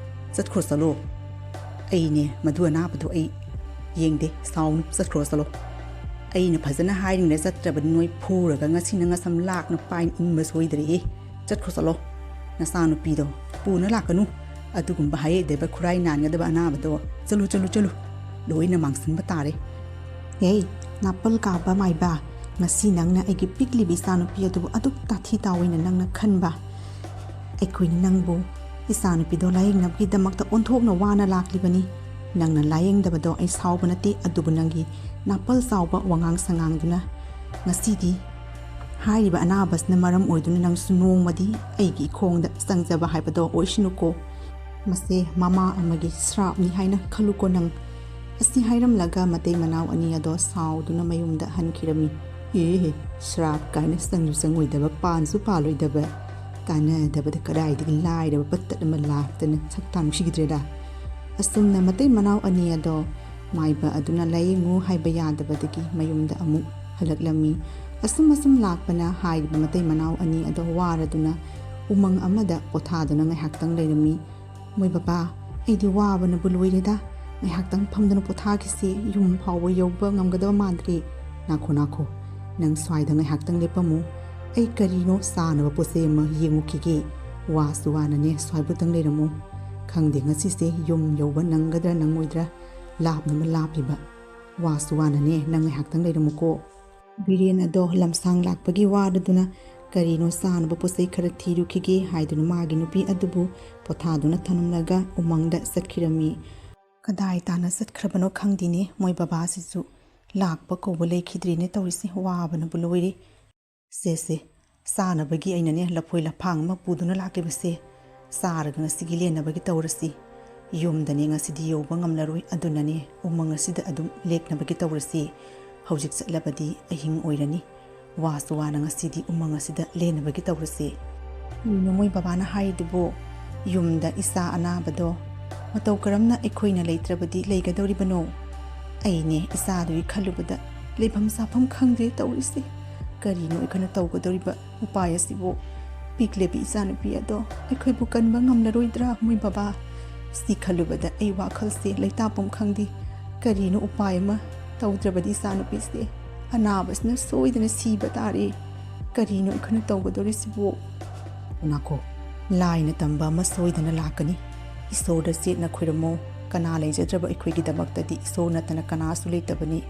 ꯆꯠꯈ꯭ꯔꯣ ꯆꯠꯂꯣ꯫ ꯑꯩꯅꯦ ꯃꯗꯨ ꯑꯅꯥꯕꯗꯣ ꯑꯩ ꯌꯦꯡꯗꯦ, ꯁꯥꯎꯅꯨ, ꯆꯠꯈ꯭ꯔꯣ ꯆꯠꯂꯣ꯫ ꯑꯩꯅ ꯐꯖꯅ ꯍꯥꯏꯔꯤꯉꯩꯗ ꯆꯠꯇ꯭ꯔꯕꯗꯤ ꯅꯣꯏ ꯐꯨꯔꯒ ꯉꯁꯤꯅ ꯉꯁꯝ ꯂꯥꯛꯅ ꯄꯥꯏꯅ ꯏꯟꯕ ꯁꯣꯏꯗ꯭ꯔꯦꯍꯦ꯫ ꯆꯠꯈ꯭ꯔꯣ ꯆꯠꯂꯣ꯫ ꯅꯆꯥꯅꯨꯄꯤꯗꯣ ꯄꯨꯅ ꯂꯥꯛꯀꯅꯨ꯫ ꯑꯗꯨꯒꯨꯝꯕ ꯍꯥꯏꯍꯩꯗꯕ ꯈꯨꯔꯥꯏ ꯅꯥꯟꯒꯗꯕ ꯑꯅꯥꯕꯗꯣ꯫ ꯆꯠꯂꯨ, ꯆꯠꯂꯨ, ꯆꯠꯂꯨ꯫ ꯂꯣꯏꯅ ꯃꯥꯡꯁꯤꯟꯕ ꯇꯥꯔꯦ꯫ ꯍꯦ, ꯅꯥꯄꯜ ꯀꯥꯕ ꯃꯥꯏꯕ, ꯉꯁꯤ ꯅꯪꯅ ꯑꯩꯒꯤ ꯄꯤꯛꯂꯤꯕ ꯏꯆꯥꯅꯨꯄꯤ ꯑꯗꯨꯕꯨ ꯑꯗꯨꯛ ꯇꯥꯊꯤ ꯇꯥꯑꯣꯏꯅ ꯅꯪꯅ ꯈꯟꯕ? ꯑꯩꯈꯣꯏꯅ ꯅꯪꯕꯨ ꯏꯆꯥꯅꯨꯄꯤꯗꯣ ꯂꯥꯌꯦꯡꯅꯕꯒꯤꯗꯃꯛꯇ ꯑꯣꯟꯊꯣꯛꯅ ꯋꯥꯅ ꯂꯥꯛꯂꯤꯕꯅꯤ꯫ ꯅꯪꯅ ꯂꯥꯌꯦꯡꯗꯕꯗꯣ ꯑꯩ ꯁꯥꯎꯕ ꯅꯠꯇꯦ, ꯑꯗꯨꯕꯨ ꯅꯪꯒꯤ ꯅꯥꯄꯜ ꯆꯥꯎꯕ ꯋꯥꯉꯥꯡ ꯁꯉꯥꯡꯗꯨꯅ ꯉꯁꯤꯗꯤ ꯍꯥꯏꯔꯤꯕ ꯑꯅꯥꯕꯁꯤꯅ ꯃꯔꯝ ꯑꯣꯏꯗꯨꯅ ꯅꯪꯁꯨ ꯅꯣꯡꯃꯗꯤ ꯑꯩꯒꯤ ꯏꯈꯣꯡꯗ ꯆꯪꯖꯕ ꯍꯥꯏꯕꯗꯣ ꯑꯣꯏꯁꯅꯨꯀꯣ꯫ ꯃꯁꯦ ꯃꯃꯥ ꯑꯃꯒꯤ ꯁ꯭ꯔꯥꯞꯅꯤ ꯍꯥꯏꯅ ꯈꯜꯂꯨꯀꯣ ꯅꯪ꯫ ꯑꯁꯤ ꯍꯥꯏꯔꯝꯂꯒ ꯃꯇꯩ ꯃꯅꯥꯎ ꯑꯅꯤ ꯑꯗꯣ ꯁꯥꯎꯗꯨꯅ ꯃꯌꯨꯝꯗ ꯍꯟꯈꯤꯔꯝꯃꯤ꯫ ꯑꯦ, ꯁ꯭ꯔꯥꯞ ꯀꯥꯏꯅ ꯆꯪꯁꯨ ꯆꯪꯉꯣꯏꯗꯕ, ꯄꯥꯟꯁꯨ ꯄꯥꯜꯂꯣꯏꯗꯕ, ꯀꯥꯟꯅꯗꯕꯗ ꯀꯗꯥꯏꯗꯒꯤ ꯂꯥꯏꯔꯕ ꯄꯠꯇꯠ ꯑꯃ ꯂꯥꯛꯇꯅ ꯁꯛ ꯇꯥꯡꯈꯤꯗ꯭ꯔꯦꯗ꯫ ꯑꯁꯨꯝꯅ ꯃꯇꯩ ꯃꯅꯥꯎ ꯑꯅꯤ ꯑꯗꯣ ꯃꯥꯏꯕ ꯑꯗꯨꯅ ꯂꯥꯌꯦꯡꯉꯨ ꯍꯥꯏꯕ ꯌꯥꯗꯕꯗꯒꯤ ꯃꯌꯨꯝꯗ ꯑꯃꯨꯛ ꯍꯜꯂꯛꯂꯝꯃꯤ꯫ ꯑꯁꯨꯝ ꯑꯁꯨꯝ ꯂꯥꯛꯄꯅ ꯍꯥꯏꯔꯤꯕ ꯃꯇꯩ ꯃꯅꯥꯎ ꯑꯅꯤ ꯑꯗꯣ ꯋꯥꯔꯗꯨꯅ ꯎꯃꯪ ꯑꯃꯗ ꯄꯣꯊꯥꯗꯨꯅ ꯉꯥꯏꯍꯥꯛꯇꯪ ꯂꯩꯔꯝꯃꯤ꯫ "ꯃꯣꯏ ꯕꯕꯥ, ꯑꯩꯗꯤ ꯋꯥꯕꯅꯕꯨ ꯂꯣꯏꯔꯦꯗ꯫ ꯉꯥꯏꯍꯥꯛꯇꯪ ꯐꯝꯗꯨꯅ ꯄꯣꯊꯥꯈꯤꯁꯤ, ꯌꯨꯝ ꯐꯥꯎꯕ ꯌꯧꯕ ꯉꯝꯒꯗꯕ ꯃꯥꯟꯗ꯭ꯔꯦ꯫ ꯅꯥꯈꯣ, ꯅꯥꯈꯣ, ꯅꯪ ꯁ꯭ꯋꯥꯏꯗ ꯉꯥꯏꯍꯥꯛꯇꯪ ꯂꯦꯞꯄꯝꯃꯨ꯫ ꯑꯩ ꯀꯔꯤꯅꯣ ꯆꯥꯅꯕ ꯄꯣꯠ ꯆꯩ ꯑꯃ ꯌꯦꯡꯉꯨꯈꯤꯒꯦ꯫ ꯋꯥꯁꯨ ꯋꯥꯅꯅꯦ ꯁ꯭ꯋꯥꯏꯕꯨꯇꯪ ꯂꯩꯔꯝꯃꯨ꯫ ꯈꯪꯗꯦ ꯉꯁꯤꯁꯦ ꯌꯨꯝ ꯌꯧꯕ ꯅꯪꯒꯗ꯭ꯔꯥ ꯅꯪꯉꯣꯏꯗ꯭ꯔꯥ, ꯂꯥꯞꯅꯕ ꯂꯥꯞꯄꯤꯕ꯫ ꯋꯥꯁꯨ ꯋꯥꯅꯅꯦ ꯅꯪ ꯉꯥꯏꯍꯥꯛꯇꯪ ꯂꯩꯔꯝꯃꯨꯀꯣ꯫" ꯕꯤꯔꯦꯟ ꯑꯗꯣ ꯂꯝꯁꯥꯡ ꯂꯥꯛꯄꯒꯤ ꯋꯥꯔꯗꯨꯅ ꯀꯔꯤꯅꯣ ꯆꯥꯅꯕ ꯄꯣꯠ ꯆꯩ ꯈꯔ ꯊꯤꯔꯨꯈꯤꯒꯦ ꯍꯥꯏꯗꯨꯅ ꯃꯥꯒꯤ ꯅꯨꯄꯤ ꯑꯗꯨꯕꯨ ꯄꯣꯊꯥꯗꯨꯅ ꯊꯝꯂꯝꯂꯒ ꯎꯃꯪꯗ ꯆꯠꯈꯤꯔꯝꯃꯤ꯫ ꯀꯗꯥꯏ ꯇꯥꯅ ꯆꯠꯈ꯭ꯔꯕꯅꯣ ꯈꯪꯗꯦꯅꯦ, ꯃꯣꯏ ꯕꯕꯥꯁꯤꯁꯨ ꯂꯥꯛꯄ ꯀꯧꯕ ꯂꯩꯈꯤꯗ꯭ꯔꯦꯅꯦ ꯇꯧꯔꯤꯁꯦ, ꯋꯥꯕꯅꯕꯨ ꯂꯣꯏꯔꯦ꯫ ꯁꯦ, ꯁꯦ, ꯆꯥꯅꯕꯒꯤ ꯑꯩꯅꯅꯦ ꯂꯐꯣꯏ ꯂꯐꯥꯡ ꯑꯃ ꯄꯨꯗꯨꯅ ꯂꯥꯛꯂꯤꯕꯁꯦ꯫ ꯆꯥꯔꯒ ꯉꯁꯤꯒꯤ ꯂꯦꯟꯅꯕꯒꯤ ꯇꯧꯔꯁꯤ꯫ ꯌꯨꯝꯗꯅꯦ ꯉꯁꯤꯗꯤ ꯌꯧꯕ ꯉꯝꯂꯔꯣꯏ, ꯑꯗꯨꯅꯅꯦ ꯎꯃꯪ ꯑꯁꯤꯗ ꯑꯗꯨꯝ ꯂꯦꯛꯅꯕꯒꯤ ꯇꯧꯔꯁꯤ꯫ ꯍꯧꯖꯤꯛ ꯆꯠꯂꯕꯗꯤ ꯑꯍꯤꯡ ꯑꯣꯏꯔꯅꯤ꯫ ꯋꯥꯁꯨ ꯋꯥꯅ ꯉꯁꯤꯗꯤ ꯎꯃꯪ ꯑꯁꯤꯗ ꯂꯦꯟꯅꯕꯒꯤ ꯇꯧꯔꯁꯤ꯫ ꯀꯔꯤꯅꯣ ꯃꯣꯏ ꯕꯕꯥꯅ ꯍꯥꯏꯔꯤꯗꯨꯕꯨ? ꯌꯨꯝꯗ ꯏꯆꯥ ꯑꯅꯥꯕꯗꯣ ꯃꯇꯧ ꯀꯔꯝꯅ ꯑꯩꯈꯣꯏꯅ ꯂꯩꯇ꯭ꯔꯕꯗꯤ ꯂꯩꯒꯗꯧꯔꯤꯕꯅꯣ? ꯑꯩꯅꯦ ꯏꯆꯥꯗꯨꯒꯤ ꯈꯜꯂꯨꯕꯗ ꯂꯩꯐꯝ ꯆꯥꯐꯝ ꯈꯪꯗ꯭ꯔꯦ ꯇꯧꯔꯤꯁꯦ꯫ ꯀꯔꯤꯅꯣ ꯑꯩꯈꯣꯏꯅ ꯇꯧꯒꯗꯧꯔꯤꯕ ꯎꯄꯥꯏ ꯑꯁꯤꯕꯨ? ꯄꯤꯛꯂꯤꯕꯤ ꯏꯆꯥꯅꯨꯄꯤ ꯑꯗꯣ ꯑꯩꯈꯣꯏꯕꯨ ꯀꯟꯕ ꯉꯝꯂꯔꯣꯏꯗ꯭ꯔꯥ ꯃꯣꯏ ꯕꯕꯥ? ꯁꯤ ꯈꯜꯂꯨꯕꯗ ꯑꯩ ꯋꯥꯈꯜꯁꯦ ꯂꯩꯇꯥꯐꯝ ꯈꯪꯗꯦ꯫ ꯀꯔꯤꯅꯣ ꯎꯄꯥꯏ ꯑꯃ ꯇꯧꯗ꯭ꯔꯕꯗꯤ ꯏꯆꯥꯅꯨꯄꯤꯁꯦ ꯑꯅꯥꯕꯁꯤꯅ ꯁꯣꯏꯗꯅ ꯁꯤꯕ ꯇꯥꯔꯦ꯫ ꯀꯔꯤꯅꯣ ꯑꯩꯈꯣꯏꯅ ꯇꯧꯒꯗꯧꯔꯤꯁꯤꯕꯨ? ꯉꯥꯈꯣ, ꯂꯥꯏꯅ ꯇꯝꯕ ꯑꯃ ꯁꯣꯏꯗꯅ ꯂꯥꯛꯀꯅꯤ꯫ ꯏꯁꯣꯔꯗ ꯆꯦꯠꯅ ꯈꯣꯏꯔꯝꯃꯣ꯫ ꯀꯅꯥ ꯂꯩꯖꯗ꯭ꯔꯕ ꯑꯩꯈꯣꯏꯒꯤꯗꯃꯛꯇꯗꯤ ꯏꯁꯣꯔ ꯅꯠꯇꯅ ꯀꯅꯥꯁꯨ ꯂꯩꯇꯕꯅꯤ꯫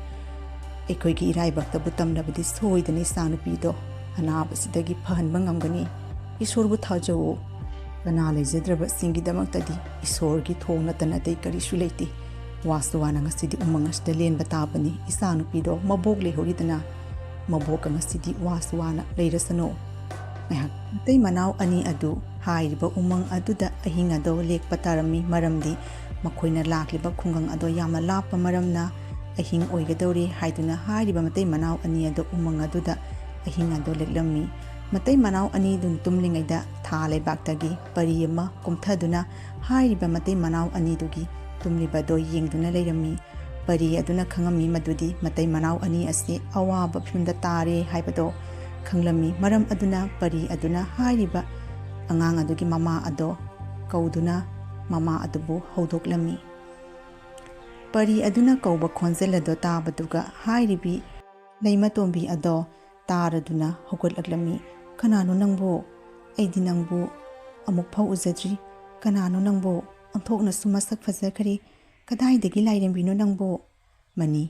ꯑꯩꯈꯣꯏꯒꯤ ꯏꯔꯥꯏꯕꯛꯇꯕꯨ ꯇꯝꯂꯕꯗꯤ ꯁꯣꯏꯗꯅ ꯏꯆꯥꯅꯨꯄꯤꯗꯣ ꯑꯅꯥꯕꯁꯤꯗꯒꯤ ꯐꯍꯟꯕ ꯉꯝꯒꯅꯤ꯫ ꯏꯁꯣꯔꯕꯨ ꯊꯥꯖꯧ꯫ ꯀꯅꯥ ꯂꯩꯖꯗ꯭ꯔꯕꯁꯤꯡꯒꯤꯗꯃꯛꯇꯗꯤ ꯏꯁꯣꯔꯒꯤ ꯊꯣꯡ ꯅꯠꯇꯅ ꯑꯇꯩ ꯀꯔꯤꯁꯨ ꯂꯩꯇꯦ꯫ ꯋꯥꯁꯨ ꯋꯥꯅ ꯉꯁꯤꯗꯤ ꯎꯃꯪ ꯑꯁꯤꯗ ꯂꯦꯟꯕ ꯇꯥꯕꯅꯤ꯫ ꯏꯆꯥꯅꯨꯄꯤꯗꯣ ꯃꯕꯣꯛ ꯂꯩꯍꯧꯔꯤꯗꯅ꯫ ꯃꯕꯣꯛꯀ ꯉꯁꯤꯗꯤ ꯋꯥꯁꯨ ꯋꯥꯅ ꯂꯩꯔꯁꯅꯨ꯫ ꯉꯥꯏꯍꯥꯛ ꯃꯇꯩ ꯃꯅꯥꯎ ꯑꯅꯤ ꯑꯗꯨ ꯍꯥꯏꯔꯤꯕ ꯎꯃꯪ ꯑꯗꯨꯗ ꯑꯍꯤꯡ ꯑꯗꯣ ꯂꯦꯛꯄ ꯇꯥꯔꯝꯃꯤ, ꯃꯔꯝꯗꯤ ꯃꯈꯣꯏꯅ ꯂꯥꯛꯂꯤꯕ ꯈꯨꯡꯒꯪ ꯑꯗꯣ ꯌꯥꯝꯅ ꯂꯥꯞꯄ ꯃꯔꯝꯅ ꯑꯍꯤꯡ ꯑꯣꯏꯒꯗꯧꯔꯦ ꯍꯥꯏꯗꯨꯅ ꯍꯥꯏꯔꯤꯕ ꯃꯇꯩ ꯃꯅꯥꯎ ꯑꯅꯤ ꯑꯗꯣ ꯎꯃꯪ ꯑꯗꯨꯗ ꯑꯍꯤꯡ ꯑꯗꯣ ꯂꯦꯛꯂꯝꯃꯤ꯫ ꯃꯇꯩ ꯃꯅꯥꯎ ꯑꯅꯤꯗꯨ ꯇꯨꯝꯂꯤꯉꯩꯗ ꯊꯥ ꯂꯩꯕꯥꯛꯇꯒꯤ ꯄꯔꯤ ꯑꯃ ꯀꯨꯝꯊꯗꯨꯅ ꯍꯥꯏꯔꯤꯕ ꯃꯇꯩ ꯃꯅꯥꯎ ꯑꯅꯤꯗꯨꯒꯤ ꯇꯨꯝꯂꯤꯕꯗꯣ ꯌꯦꯡꯗꯨꯅ ꯂꯩꯔꯝꯃꯤ꯫ ꯄꯔꯤ ꯑꯗꯨꯅ ꯈꯪꯉꯝꯃꯤ ꯃꯗꯨꯗꯤ ꯃꯇꯩ ꯃꯅꯥꯎ ꯑꯅꯤ ꯑꯁꯤ ꯑꯋꯥꯕ ꯐꯤꯕꯝꯗ ꯇꯥꯔꯦ ꯍꯥꯏꯕꯗꯣ ꯈꯪꯂꯝꯃꯤ꯫ ꯃꯔꯝ ꯑꯗꯨꯅ ꯄꯔꯤ ꯑꯗꯨꯅ ꯍꯥꯏꯔꯤꯕ ꯑꯉꯥꯡ ꯑꯗꯨꯒꯤ ꯃꯃꯥ ꯑꯗꯣ ꯀꯧꯗꯨꯅ ꯃꯃꯥ ꯑꯗꯨꯕꯨ ꯍꯧꯗꯣꯛꯂꯝꯃꯤ꯫ ꯄꯔꯤ ꯑꯗꯨꯅ ꯀꯧꯕ ꯈꯣꯟꯖꯦꯜ ꯑꯗꯣ ꯇꯥꯕꯗꯨꯒ ꯍꯥꯏꯔꯤꯕꯤ ꯂꯩꯃꯇꯣꯝꯕꯤ ꯑꯗꯣ ꯇꯥꯔꯗꯨꯅ ꯍꯧꯒꯠꯂꯛꯂꯝꯃꯤ꯫ "ꯀꯅꯥꯅꯣ ꯅꯪꯕꯨ? ꯑꯩꯗꯤ ꯅꯪꯕꯨ ꯑꯃꯨꯛ ꯐꯥꯎ ꯎꯖꯗ꯭ꯔꯤ꯫ ꯀꯅꯥꯅꯣ ꯅꯪꯕꯨ? ꯑꯣꯟꯊꯣꯛꯅꯁꯨ ꯃꯁꯛ ꯐꯖꯈ꯭ꯔꯦ꯫ ꯀꯗꯥꯏꯗꯒꯤ ꯂꯥꯏꯔꯦꯝꯕꯤꯅꯣ ꯅꯪꯕꯨ?" "ꯃꯅꯤ,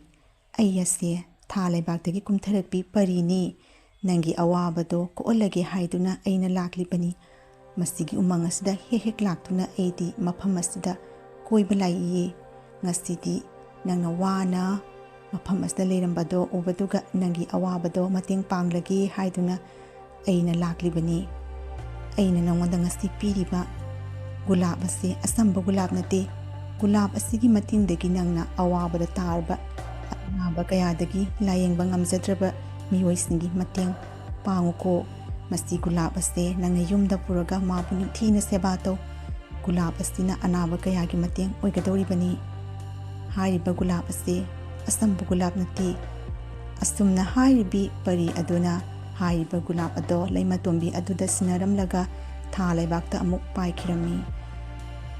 ꯑꯩ ꯑꯁꯦ ꯊꯥ ꯂꯩꯕꯥꯛꯇꯒꯤ ꯀꯨꯝꯊꯔꯛꯄꯤ ꯄꯔꯤꯅꯤ꯫ ꯅꯪꯒꯤ ꯑꯋꯥꯕꯗꯣ ꯀꯣꯛꯍꯜꯂꯒꯦ ꯍꯥꯏꯗꯨꯅ ꯑꯩꯅ ꯂꯥꯛꯂꯤꯕꯅꯤ꯫ ꯃꯁꯤꯒꯤ ꯎꯃꯪ ꯑꯁꯤꯗ ꯍꯦꯛ ꯍꯦꯛ ꯂꯥꯛꯇꯨꯅ ꯑꯩꯗꯤ ꯃꯐꯝ ꯑꯁꯤꯗ ꯀꯣꯏꯕ ꯂꯥꯛꯏꯌꯦ꯫ ꯉꯁꯤꯗꯤ ꯅꯪꯅ ꯋꯥꯅ ꯃꯐꯝ ꯑꯁꯤꯗ ꯂꯩꯔꯝꯕꯗꯣ ꯎꯕꯗꯨꯒ ꯅꯪꯒꯤ ꯑꯋꯥꯕꯗꯣ ꯃꯇꯦꯡ ꯄꯥꯡꯂꯒꯦ ꯍꯥꯏꯗꯨꯅ ꯑꯩꯅ ꯂꯥꯛꯂꯤꯕꯅꯤ꯫ ꯑꯩꯅ ꯅꯉꯣꯟꯗ ꯉꯁꯤ ꯄꯤꯔꯤꯕ ꯒꯨꯂꯥꯞ ꯑꯁꯤ ꯑꯆꯝꯕ ꯒꯨꯂꯥꯞ ꯅꯠꯇꯦ꯫ ꯒꯨꯂꯥꯞ ꯑꯁꯤꯒꯤ ꯃꯇꯦꯡꯗꯒꯤ ꯅꯪꯅ ꯑꯋꯥꯕꯗ ꯇꯥꯔꯕ ꯑꯅꯥꯕ ꯀꯌꯥꯗꯒꯤ ꯂꯥꯌꯦꯡꯕ ꯉꯝꯖꯗ꯭ꯔꯕ ꯃꯤꯑꯣꯏꯁꯤꯡꯒꯤ ꯃꯇꯦꯡ ꯄꯥꯡꯉꯨꯀꯣ꯫ ꯃꯁꯤ ꯒꯨꯂꯥꯞ ꯑꯁꯦ ꯅꯪꯅ ꯌꯨꯝꯗ ꯄꯨꯔꯒ ꯃꯥꯕꯨ ꯅꯤꯡꯊꯤꯅ ꯁꯦꯕꯥ ꯇꯧ꯫ ꯒꯨꯂꯥꯞ ꯑꯁꯤꯅ ꯑꯅꯥꯕ ꯀꯌꯥꯒꯤ ꯃꯇꯦꯡ ꯑꯣꯏꯒꯗꯧꯔꯤꯕꯅꯤ꯫ ꯍꯥꯏꯔꯤꯕ ꯒꯨꯂꯥꯞ ꯑꯁꯤ ꯑꯆꯝꯕ ꯒꯨꯂꯥꯞ ꯅꯠꯇꯦ꯫" ꯑꯁꯨꯝꯅ ꯍꯥꯏꯔꯤꯕꯤ ꯄꯔꯤ ꯑꯗꯨꯅ ꯍꯥꯏꯔꯤꯕ ꯒꯨꯂꯥꯞ ꯑꯗꯣ ꯂꯩꯃꯇꯣꯝꯕꯤ ꯑꯗꯨꯗ ꯁꯤꯟꯅꯔꯝꯂꯒ ꯊꯥ ꯂꯩꯕꯥꯛꯇ ꯑꯃꯨꯛ ꯄꯥꯏꯈꯤꯔꯝꯃꯤ꯫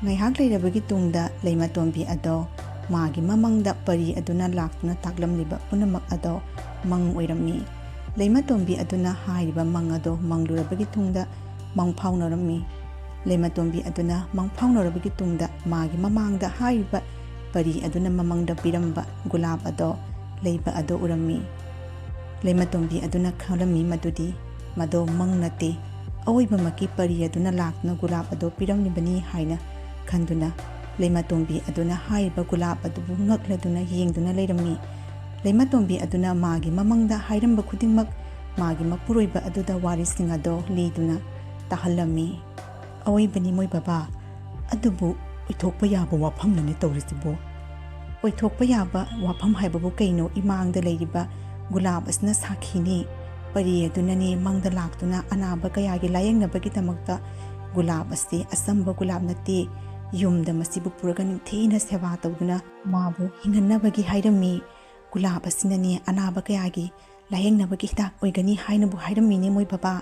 ꯉꯥꯏꯍꯥꯛ ꯂꯩꯔꯕꯒꯤ ꯇꯨꯡꯗ ꯂꯩꯃꯇꯣꯝꯕꯤ ꯑꯗꯣ ꯃꯥꯒꯤ ꯃꯃꯪꯗ ꯄꯔꯤ ꯑꯗꯨꯅ ꯂꯥꯛꯇꯨꯅ ꯇꯥꯛꯂꯝꯂꯤꯕ ꯄꯨꯝꯅꯃꯛ ꯑꯗꯣ ꯃꯪ ꯑꯣꯏꯔꯝꯃꯤ꯫ ꯂꯩꯃꯇꯣꯝꯕꯤ ꯑꯗꯨꯅ ꯍꯥꯏꯔꯤꯕ ꯃꯪ ꯑꯗꯣ ꯃꯪꯂꯨꯔꯕꯒꯤ ꯇꯨꯡꯗ ꯃꯪ ꯐꯥꯎꯅꯔꯝꯃꯤ꯫ ꯂꯩꯃꯇꯣꯝꯕꯤ ꯑꯗꯨꯅ ꯃꯪ ꯐꯥꯎꯅꯔꯕꯒꯤ ꯇꯨꯡꯗ ꯃꯥꯒꯤ ꯃꯃꯥꯡꯗ ꯍꯥꯏꯔꯤꯕ ꯄꯔꯤ ꯑꯗꯨꯅ ꯃꯃꯪꯗ ꯄꯤꯔꯝꯕ ꯒꯨꯂꯥꯞ ꯑꯗꯣ ꯂꯩꯕ ꯑꯗꯣ ꯎꯔꯝꯃꯤ꯫ ꯂꯩꯃꯇꯣꯝꯕꯤ ꯑꯗꯨꯅ ꯈꯜꯂꯝꯃꯤ ꯃꯗꯨꯗꯤ ꯃꯗꯣ ꯃꯪ ꯅꯠꯇꯦ, ꯑꯋꯣꯏꯕꯃꯛꯀꯤ ꯄꯔꯤ ꯑꯗꯨꯅ ꯂꯥꯛꯇꯨꯅ ꯒꯨꯂꯥꯞ ꯑꯗꯣ ꯄꯤꯔꯝꯂꯤꯕꯅꯤ ꯍꯥꯏꯅ ꯈꯟꯗꯨꯅ ꯂꯩꯃꯇꯣꯝꯕꯤ ꯑꯗꯨꯅ ꯍꯥꯏꯔꯤꯕ ꯒꯨꯂꯥꯞ ꯑꯗꯨꯕꯨ ꯉꯛꯂꯗꯨꯅ ꯌꯦꯡꯗꯨꯅ ꯂꯩꯔꯝꯃꯤ꯫ ꯂꯩꯃꯇꯣꯝꯕꯤ ꯑꯗꯨꯅ ꯃꯥꯒꯤ ꯃꯃꯪꯗ ꯍꯥꯏꯔꯝꯕ ꯈꯨꯗꯤꯡꯃꯛ ꯃꯥꯒꯤ ꯃꯄꯨꯔꯣꯏꯕ ꯑꯗꯨꯗ ꯋꯥꯔꯤꯁꯤꯡ ꯑꯗꯣ ꯂꯤꯗꯨꯅ ꯇꯥꯍꯜꯂꯝꯃꯤ꯫ "ꯑꯋꯣꯏꯕꯅꯤ ꯃꯣꯏ ꯕꯕꯥ, ꯑꯗꯨꯕꯨ ꯑꯣꯏꯊꯣꯛꯄ ꯌꯥꯕ ꯋꯥꯐꯝꯂꯅꯦ ꯇꯧꯔꯤꯁꯤꯕꯨ?" "ꯑꯣꯏꯊꯣꯛꯄ ꯌꯥꯕ ꯋꯥꯐꯝ ꯍꯥꯏꯕꯕꯨ ꯀꯩꯅꯣ? ꯏꯃꯥꯡꯗ ꯂꯩꯔꯤꯕ ꯒꯨꯂꯥꯞ ꯑꯁꯤꯅ ꯁꯥꯈꯤꯅꯤ꯫ ꯄꯔꯤ ꯑꯗꯨꯅꯅꯦ ꯃꯪꯗ ꯂꯥꯛꯇꯨꯅ ꯑꯅꯥꯕ ꯀꯌꯥꯒꯤ ꯂꯥꯌꯦꯡꯅꯕꯒꯤꯗꯃꯛꯇ ꯒꯨꯂꯥꯞ ꯑꯁꯤ ꯑꯆꯝꯕ ꯒꯨꯂꯥꯞ ꯅꯠꯇꯦ, ꯌꯨꯝꯗ ꯃꯁꯤꯕꯨ ꯄꯨꯔꯒ ꯅꯤꯡꯊꯤꯅ ꯁꯦꯕꯥ ꯇꯧꯗꯨꯅ ꯃꯥꯕꯨ ꯍꯤꯡꯍꯟꯅꯕꯒꯤ ꯍꯥꯏꯔꯝꯃꯤ꯫ ꯒꯨꯂꯥꯞ ꯑꯁꯤꯅꯅꯦ ꯑꯅꯥꯕ ꯀꯌꯥꯒꯤ ꯂꯥꯌꯦꯡꯅꯕꯒꯤ ꯍꯤꯗꯥꯛ ꯑꯣꯏꯒꯅꯤ ꯍꯥꯏꯅꯕꯨ ꯍꯥꯏꯔꯝꯃꯤꯅꯦ ꯃꯣꯏ ꯕꯕꯥ꯫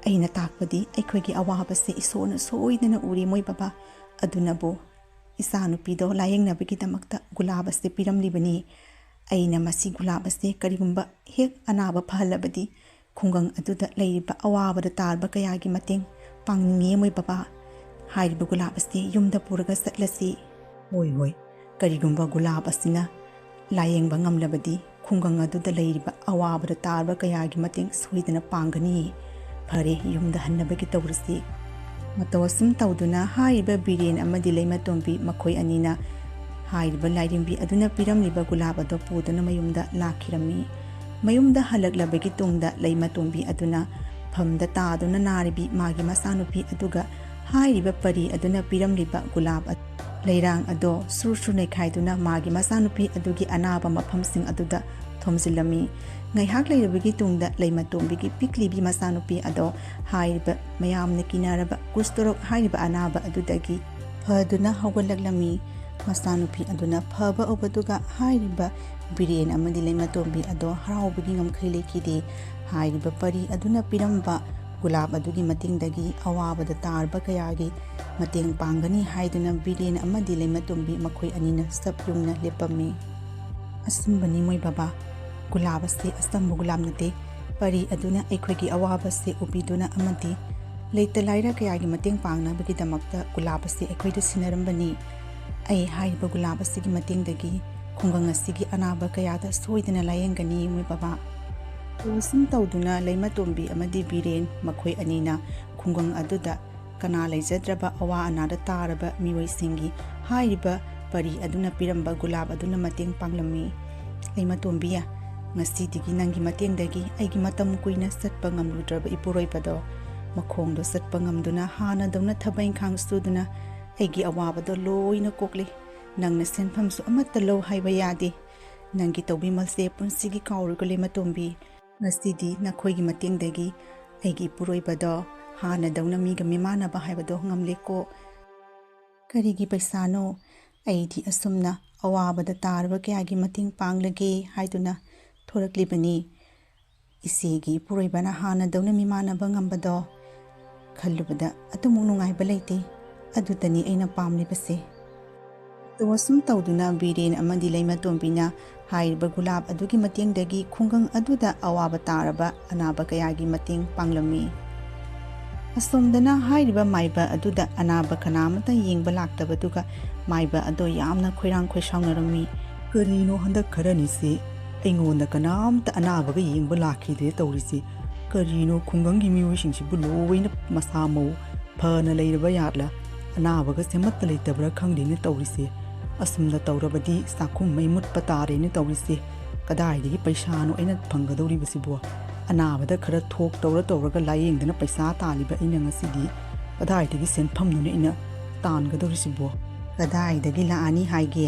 ꯑꯩꯅ ꯇꯥꯛꯄꯗꯤ ꯑꯩꯈꯣꯏꯒꯤ ꯑꯋꯥꯕꯁꯦ ꯏꯁꯣꯔꯅ ꯁꯣꯏꯗꯅ ꯎꯔꯦ ꯃꯣꯏ ꯕꯕꯥ꯫ ꯑꯗꯨꯅꯕꯨ ꯏꯆꯥꯅꯨꯄꯤꯗꯣ ꯂꯥꯌꯦꯡꯅꯕꯒꯤꯗꯃꯛꯇ ꯒꯨꯂꯥꯞ ꯑꯁꯦ ꯄꯤꯔꯝꯂꯤꯕꯅꯤ꯫ ꯑꯩꯅ ꯃꯁꯤ ꯒꯨꯂꯥꯞ ꯑꯁꯦ ꯀꯔꯤꯒꯨꯝꯕ ꯍꯦꯛ ꯑꯅꯥꯕ ꯐꯍꯜꯂꯕꯗꯤ ꯈꯨꯡꯒꯪ ꯑꯗꯨꯗ ꯂꯩꯔꯤꯕ ꯑꯋꯥꯕꯗ ꯇꯥꯔꯕ ꯀꯌꯥꯒꯤ ꯃꯇꯦꯡ ꯄꯥꯡꯅꯤꯡꯉꯤ ꯃꯣꯏ ꯕꯕꯥ꯫ ꯍꯥꯏꯔꯤꯕ ꯒꯨꯂꯥꯞ ꯑꯁꯤ ꯌꯨꯝꯗ ꯄꯨꯔꯒ ꯆꯠꯂꯁꯤ꯫" "ꯍꯣꯏ, ꯍꯣꯏ, ꯀꯔꯤꯒꯨꯝꯕ ꯒꯨꯂꯥꯞ ꯑꯁꯤꯅ ꯂꯥꯌꯦꯡꯕ ꯉꯝꯂꯕꯗꯤ ꯈꯨꯡꯒꯪ ꯑꯗꯨꯗ ꯂꯩꯔꯤꯕ ꯑꯋꯥꯕꯗ ꯇꯥꯔꯕ ꯀꯌꯥꯒꯤ ꯃꯇꯦꯡ ꯁꯣꯏꯗꯅ ꯄꯥꯡꯒꯅꯤ꯫ ꯐꯔꯦ, ꯌꯨꯝꯗ ꯍꯟꯅꯕꯒꯤ ꯇꯧꯔꯁꯤ꯫" ꯃꯇꯧ ꯑꯁꯨꯝ ꯇꯧꯗꯨꯅ ꯍꯥꯏꯔꯤꯕ ꯕꯤꯔꯦꯟ ꯑꯃꯗꯤ ꯂꯩꯃꯇꯣꯝꯕꯤ ꯃꯈꯣꯏ ꯑꯅꯤꯅ ꯍꯥꯏꯔꯤꯕ ꯂꯥꯏꯔꯦꯝꯕꯤ ꯑꯗꯨꯅ ꯄꯤꯔꯝꯂꯤꯕ ꯒꯨꯂꯥꯞ ꯑꯗꯣ ꯄꯨꯗꯨꯅ ꯃꯌꯨꯝꯗ ꯂꯥꯛꯈꯤꯔꯝꯃꯤ꯫ ꯃꯌꯨꯝꯗ ꯍꯜꯂꯛꯂꯕꯒꯤ ꯇꯨꯡꯗ ꯂꯩꯃꯇꯣꯝꯕꯤ ꯑꯗꯨꯅ ꯐꯝꯗ ꯇꯥꯗꯨꯅ ꯅꯥꯔꯤꯕꯤ ꯃꯥꯒꯤ ꯃꯆꯥꯅꯨꯄꯤ ꯑꯗꯨꯒ ꯍꯥꯏꯔꯤꯕ ꯄꯔꯤ ꯑꯗꯨꯅ ꯄꯤꯔꯝꯂꯤꯕ ꯒꯨꯂꯥꯞ ꯑ-, ꯂꯩꯔꯥꯡ ꯑꯗꯣ ꯁꯨꯔ ꯁꯨꯔ ꯅꯩꯈꯥꯏꯗꯨꯅ ꯃꯥꯒꯤ ꯃꯆꯥꯅꯨꯄꯤ ꯑꯗꯨꯒꯤ ꯑꯅꯥꯕ ꯃꯐꯝꯁꯤꯡ ꯑꯗꯨꯗ ꯊꯣꯝꯖꯤꯜꯂꯝꯃꯤ꯫ ꯉꯥꯏꯍꯥꯛ ꯂꯩꯔꯕꯒꯤ ꯇꯨꯡꯗ ꯂꯩꯃꯇꯣꯝꯕꯤꯒꯤ ꯄꯤꯛꯂꯤꯕꯤ ꯃꯆꯥꯅꯨꯄꯤ ꯑꯗꯣ ꯍꯥꯏꯔꯤꯕ ꯃꯌꯥꯝꯅ ꯀꯤꯅꯔꯕ ꯀꯨꯁꯇꯣꯔꯣꯛ ꯍꯥꯏꯔꯤꯕ ꯑꯅꯥꯕ ꯑꯗꯨꯗꯒꯤ ꯐꯗꯨꯅ ꯍꯧꯒꯠꯂꯛꯂꯝꯃꯤ꯫ ꯃꯆꯥꯅꯨꯄꯤ ꯑꯗꯨꯅ ꯐꯕ ꯎꯕꯗꯨꯒ ꯍꯥꯏꯔꯤꯕ ꯕꯤꯔꯦꯟ ꯑꯃꯗꯤ ꯂꯩꯃꯇꯣꯝꯕꯤ ꯑꯗꯣ ꯍꯔꯥꯎꯕꯒꯤ ꯉꯝꯈꯩ ꯂꯩꯈꯤꯗꯦ꯫ ꯍꯥꯏꯔꯤꯕ ꯄꯔꯤ ꯑꯗꯨꯅ ꯄꯤꯔꯝꯕ ꯒꯨꯂꯥꯞ ꯑꯗꯨꯒꯤ ꯃꯇꯦꯡꯗꯒꯤ ꯑꯋꯥꯕꯗ ꯇꯥꯔꯕ ꯀꯌꯥꯒꯤ ꯃꯇꯦꯡ ꯄꯥꯡꯒꯅꯤ ꯍꯥꯏꯗꯨꯅ ꯕꯤꯔꯦꯟ ꯑꯃꯗꯤ ꯂꯩꯃꯇꯣꯝꯕꯤ ꯃꯈꯣꯏ ꯑꯅꯤꯅ ꯆꯞ ꯌꯨꯡꯅ ꯂꯦꯞꯄꯝꯃꯤ꯫ "ꯑꯆꯨꯝꯕꯅꯤ ꯃꯣꯏ ꯕꯕꯥ, ꯒꯨꯂꯥꯞ ꯑꯁꯤ ꯑꯆꯝꯕ ꯒꯨꯂꯥꯞ ꯅꯠꯇꯦ꯫ ꯄꯔꯤ ꯑꯗꯨꯅ ꯑꯩꯈꯣꯏꯒꯤ ꯑꯋꯥꯕꯁꯦ ꯎꯕꯤꯗꯨꯅ ꯑꯃꯗꯤ ꯂꯩꯇ ꯂꯥꯏꯔ ꯀꯌꯥꯒꯤ ꯃꯇꯦꯡ ꯄꯥꯡꯅꯕꯒꯤꯗꯃꯛꯇ ꯒꯨꯂꯥꯞ ꯑꯁꯤ ꯑꯩꯈꯣꯏꯗ ꯁꯤꯟꯅꯔꯝꯕꯅꯤ꯫ ꯑꯩ ꯍꯥꯏꯔꯤꯕ ꯒꯨꯂꯥꯞ ꯑꯁꯤꯒꯤ ꯃꯇꯦꯡꯗꯒꯤ ꯈꯨꯡꯒꯪ ꯑꯁꯤꯒꯤ ꯑꯅꯥꯕ ꯀꯌꯥꯗ ꯁꯣꯏꯗꯅ ꯂꯥꯌꯦꯡꯒꯅꯤ ꯃꯣꯏ ꯕꯕꯥ꯫" ꯇꯧꯁꯤꯟ ꯇꯧꯗꯨꯅ ꯂꯩꯃꯇꯣꯝꯕꯤ ꯑꯃꯗꯤ ꯕꯤꯔꯦꯟ ꯃꯈꯣꯏ ꯑꯅꯤꯅ ꯈꯨꯡꯒꯪ ꯑꯗꯨꯗ ꯀꯅꯥ ꯂꯩꯖꯗ꯭ꯔꯕ ꯑꯋꯥ ꯑꯅꯥꯗ ꯇꯥꯔꯕ ꯃꯤꯑꯣꯏꯁꯤꯡꯒꯤ ꯍꯥꯏꯔꯤꯕ ꯄꯔꯤ ꯑꯗꯨꯅ ꯄꯤꯔꯝꯕ ꯒꯨꯂꯥꯞ ꯑꯗꯨꯅ ꯃꯇꯦꯡ ꯄꯥꯡꯂꯝꯃꯤ꯫ "ꯂꯩꯃꯇꯣꯝꯕꯤ, ꯉꯁꯤꯗꯒꯤ ꯅꯪꯒꯤ ꯃꯇꯦꯡꯗꯒꯤ ꯑꯩꯒꯤ ꯃꯇꯝ ꯀꯨꯏꯅ ꯆꯠꯄ ꯉꯝꯂꯨꯗ꯭ꯔꯕ ꯏꯄꯨꯔꯣꯏꯕꯗꯣ ꯃꯈꯣꯡꯗꯣ ꯆꯠꯄ ꯉꯝꯗꯨꯅ ꯍꯥꯟꯅꯗꯧꯅ ꯊꯕꯛ ꯏꯪꯈꯥꯡ ꯁꯨꯗꯨꯅ ꯑꯩꯒꯤ ꯑꯋꯥꯕꯗꯣ ꯂꯣꯏꯅ ꯀꯣꯛꯂꯦ꯫ ꯅꯪꯅ ꯁꯦꯟꯐꯝꯁꯨ ꯑꯃꯠꯇ ꯂꯧ ꯍꯥꯏꯕ ꯌꯥꯗꯦ꯫ ꯅꯪꯒꯤ ꯇꯧꯕꯤꯃꯜꯁꯦ ꯄꯨꯟꯁꯤꯒꯤ ꯀꯥꯎꯔꯣꯏꯀꯣ ꯂꯩꯃꯇꯣꯝꯕꯤ꯫ ꯉꯁꯤꯗꯤ ꯅꯈꯣꯏꯒꯤ ꯃꯇꯦꯡꯗꯒꯤ ꯑꯩꯒꯤ ꯏꯄꯨꯔꯣꯏꯕꯗꯣ ꯍꯥꯟꯅꯗꯧꯅ ꯃꯤꯒ ꯃꯤꯃꯥꯟꯅꯕ ꯍꯥꯏꯕꯗꯣ ꯉꯝꯂꯦꯀꯣ꯫ ꯀꯔꯤꯒꯤ ꯄꯩꯁꯥꯅꯣ? ꯑꯩꯗꯤ ꯑꯁꯨꯝꯅ ꯑꯋꯥꯕꯗ ꯇꯥꯔꯕ ꯀꯌꯥꯒꯤ ꯃꯇꯦꯡ ꯄꯥꯡꯂꯒꯦ ꯍꯥꯏꯗꯨꯅ ꯊꯣꯔꯛꯂꯤꯕꯅꯤ꯫ ꯏꯆꯦꯒꯤ ꯏꯄꯨꯔꯣꯏꯕꯅ ꯍꯥꯟꯅꯗꯧꯅ ꯃꯤꯃꯥꯟꯅꯕ ꯉꯝꯕꯗꯣ ꯈꯜꯂꯨꯕꯗ ꯑꯗꯨꯃꯨꯛ ꯅꯨꯡꯉꯥꯏꯕ ꯂꯩꯇꯦ꯫ ꯑꯗꯨꯇꯅꯤ ꯑꯩꯅ ꯄꯥꯝꯂꯤꯕꯁꯦ꯫ ꯑꯗꯣ ꯑꯁꯨꯝ ꯇꯧꯗꯨꯅ ꯕꯤꯔꯦꯟ ꯑꯃꯗꯤ ꯂꯩꯃꯇꯣꯝꯕꯤꯅ ꯍꯥꯏꯔꯤꯕ ꯒꯨꯂꯥꯞ ꯑꯗꯨꯒꯤ ꯃꯇꯦꯡꯗꯒꯤ ꯈꯨꯡꯒꯪ ꯑꯗꯨꯗ ꯑꯋꯥꯕ ꯇꯥꯔꯕ ꯑꯅꯥꯕ ꯀꯌꯥꯒꯤ ꯃꯇꯦꯡ ꯄꯥꯡꯂꯝꯃꯤ꯫ ꯑꯁꯣꯝꯗꯅ ꯍꯥꯏꯔꯤꯕ ꯃꯥꯏꯕ ꯑꯗꯨꯗ ꯑꯅꯥꯕ ꯀꯅꯥ ꯑꯃꯠꯇ ꯌꯦꯡꯕ ꯂꯥꯛꯇꯕꯗꯨꯒ ꯃꯥꯏꯕ ꯑꯗꯣ ꯌꯥꯝꯅ ꯈꯣꯏꯔꯥꯡ ꯈꯣꯏꯁꯥꯎꯅꯔꯝꯃꯤ꯫ "ꯀꯔꯤꯅꯣ ꯍꯟꯗꯛ ꯈꯔꯅꯤꯁꯤ ꯑꯩꯉꯣꯟꯗ ꯀꯅꯥꯝꯇ ꯑꯅꯥꯕꯒ ꯌꯦꯡꯕ ꯂꯥꯛꯈꯤꯗꯦ ꯇꯧꯔꯤꯁꯤ? ꯀꯔꯤꯅꯣ ꯈꯨꯡꯒꯪꯒꯤ ꯃꯤꯑꯣꯏꯁꯤꯡꯁꯤꯕꯨ ꯂꯣꯏꯅ ꯃꯁꯥ ꯃꯎ ꯐꯅ ꯂꯩꯔꯕ ꯌꯥꯠꯂ? ꯑꯅꯥꯕꯒꯁꯦ ꯑꯃꯠꯇ ꯂꯩꯇꯕ꯭ꯔꯥ ꯈꯪꯗꯦꯅꯦ ꯇꯧꯔꯤꯁꯦ꯫ ꯑꯁꯨꯝꯅ ꯇꯧꯔꯕꯗꯤ ꯆꯥꯛꯈꯨꯝ ꯃꯩ ꯃꯨꯠꯄ ꯇꯥꯔꯦꯅꯦ ꯇꯧꯔꯤꯁꯦ꯫ ꯀꯗꯥꯏꯗꯒꯤ ꯄꯩꯁꯥꯅꯣ ꯑꯩꯅ ꯐꯪꯒꯗꯧꯔꯤꯕꯁꯤꯕꯣ? ꯑꯅꯥꯕꯗ ꯈꯔ ꯊꯣꯛ ꯇꯧꯔ ꯇꯧꯔꯒ ꯂꯥꯌꯦꯡꯗꯅ ꯄꯩꯁꯥ ꯇꯥꯜꯂꯤꯕ ꯑꯩꯅ ꯉꯁꯤꯗꯤ ꯀꯗꯥꯏꯗꯒꯤ ꯁꯦꯟꯐꯝꯅꯣꯅꯦ ꯑꯩꯅ ꯇꯥꯟꯒꯗꯧꯔꯤꯁꯤꯕꯣ? ꯀꯗꯥꯏꯗꯒꯤ ꯂꯥꯛꯑꯅꯤ ꯍꯥꯏꯒꯦ?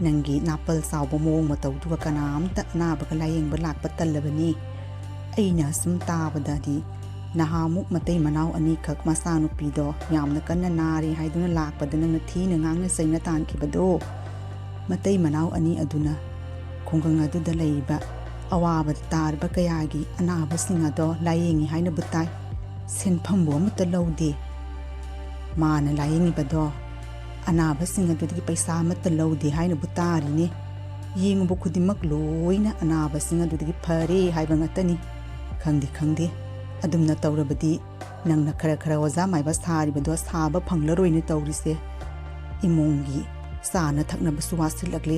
ꯅꯪꯒꯤ ꯅꯥꯄꯜ ꯆꯥꯎꯕ ꯃꯑꯣꯡ ꯃꯇꯧꯗꯨꯒ ꯀꯅꯥꯝꯇ ꯑꯅꯥꯕꯒ ꯂꯥꯌꯦꯡꯕ ꯂꯥꯛꯄ ꯇꯜꯂꯕꯅꯤ꯫ ꯑꯩꯅ ꯁꯨꯝ ꯇꯥꯕꯗꯗꯤ ꯅꯍꯥꯃꯨꯛ ꯃꯇꯩ ꯃꯅꯥꯎ ꯑꯅꯤꯈꯛ ꯃꯆꯥꯅꯨꯄꯤꯗꯣ ꯌꯥꯝꯅ ꯀꯟꯅ ꯅꯥꯔꯦ ꯍꯥꯏꯗꯨꯅ ꯂꯥꯛꯄꯗ ꯅꯪꯅ ꯊꯤꯅ ꯉꯥꯡꯅ ꯆꯩꯅ ꯇꯥꯟꯈꯤꯕꯗꯣ, ꯃꯇꯩ ꯃꯅꯥꯎ ꯑꯅꯤ ꯑꯗꯨꯅ ꯈꯨꯡꯒꯪ ꯑꯗꯨꯗ ꯂꯩꯔꯤꯕ ꯑꯋꯥꯕꯗ ꯇꯥꯔꯕ ꯀꯌꯥꯒꯤ ꯑꯅꯥꯕꯁꯤꯡ ꯑꯗꯣ ꯂꯥꯌꯦꯡꯉꯤ ꯍꯥꯏꯅꯕꯨ ꯇꯥꯏ꯫ ꯁꯦꯟꯐꯝꯕꯨ ꯑꯃꯠꯇ ꯂꯧꯗꯦ꯫ ꯃꯥꯅ ꯂꯥꯌꯦꯡꯉꯤꯕꯗꯣ ꯑꯅꯥꯕꯁꯤꯡ ꯑꯗꯨꯗꯒꯤ ꯄꯩꯁꯥ ꯑꯃꯠꯇ ꯂꯧꯗꯦ ꯍꯥꯏꯅꯕꯨ ꯇꯥꯔꯤꯅꯦ꯫ ꯌꯦꯡꯉꯨꯕ ꯈꯨꯗꯤꯡꯃꯛ ꯂꯣꯏꯅ ꯑꯅꯥꯕꯁꯤꯡ ꯑꯗꯨꯗꯒꯤ ꯐꯔꯦ ꯍꯥꯏꯕ ꯉꯥꯛꯇꯅꯤ꯫ ꯈꯪꯗꯦ, ꯈꯪꯗꯦ꯫ ꯑꯗꯨꯝꯅ ꯇꯧꯔꯕꯗꯤ ꯅꯪꯅ ꯈꯔ ꯈꯔ ꯑꯣꯖꯥ ꯃꯥꯏꯕ ꯁꯥꯔꯤꯕꯗꯣ ꯁꯥꯕ ꯐꯪꯂꯔꯣꯏꯅꯦ ꯇꯧꯔꯤꯁꯦ꯫ ꯏꯃꯨꯡꯒꯤ ꯆꯥꯅ ꯊꯛꯅꯕꯁꯨ ꯋꯥꯠꯁꯤꯜꯂꯛꯂꯦ꯫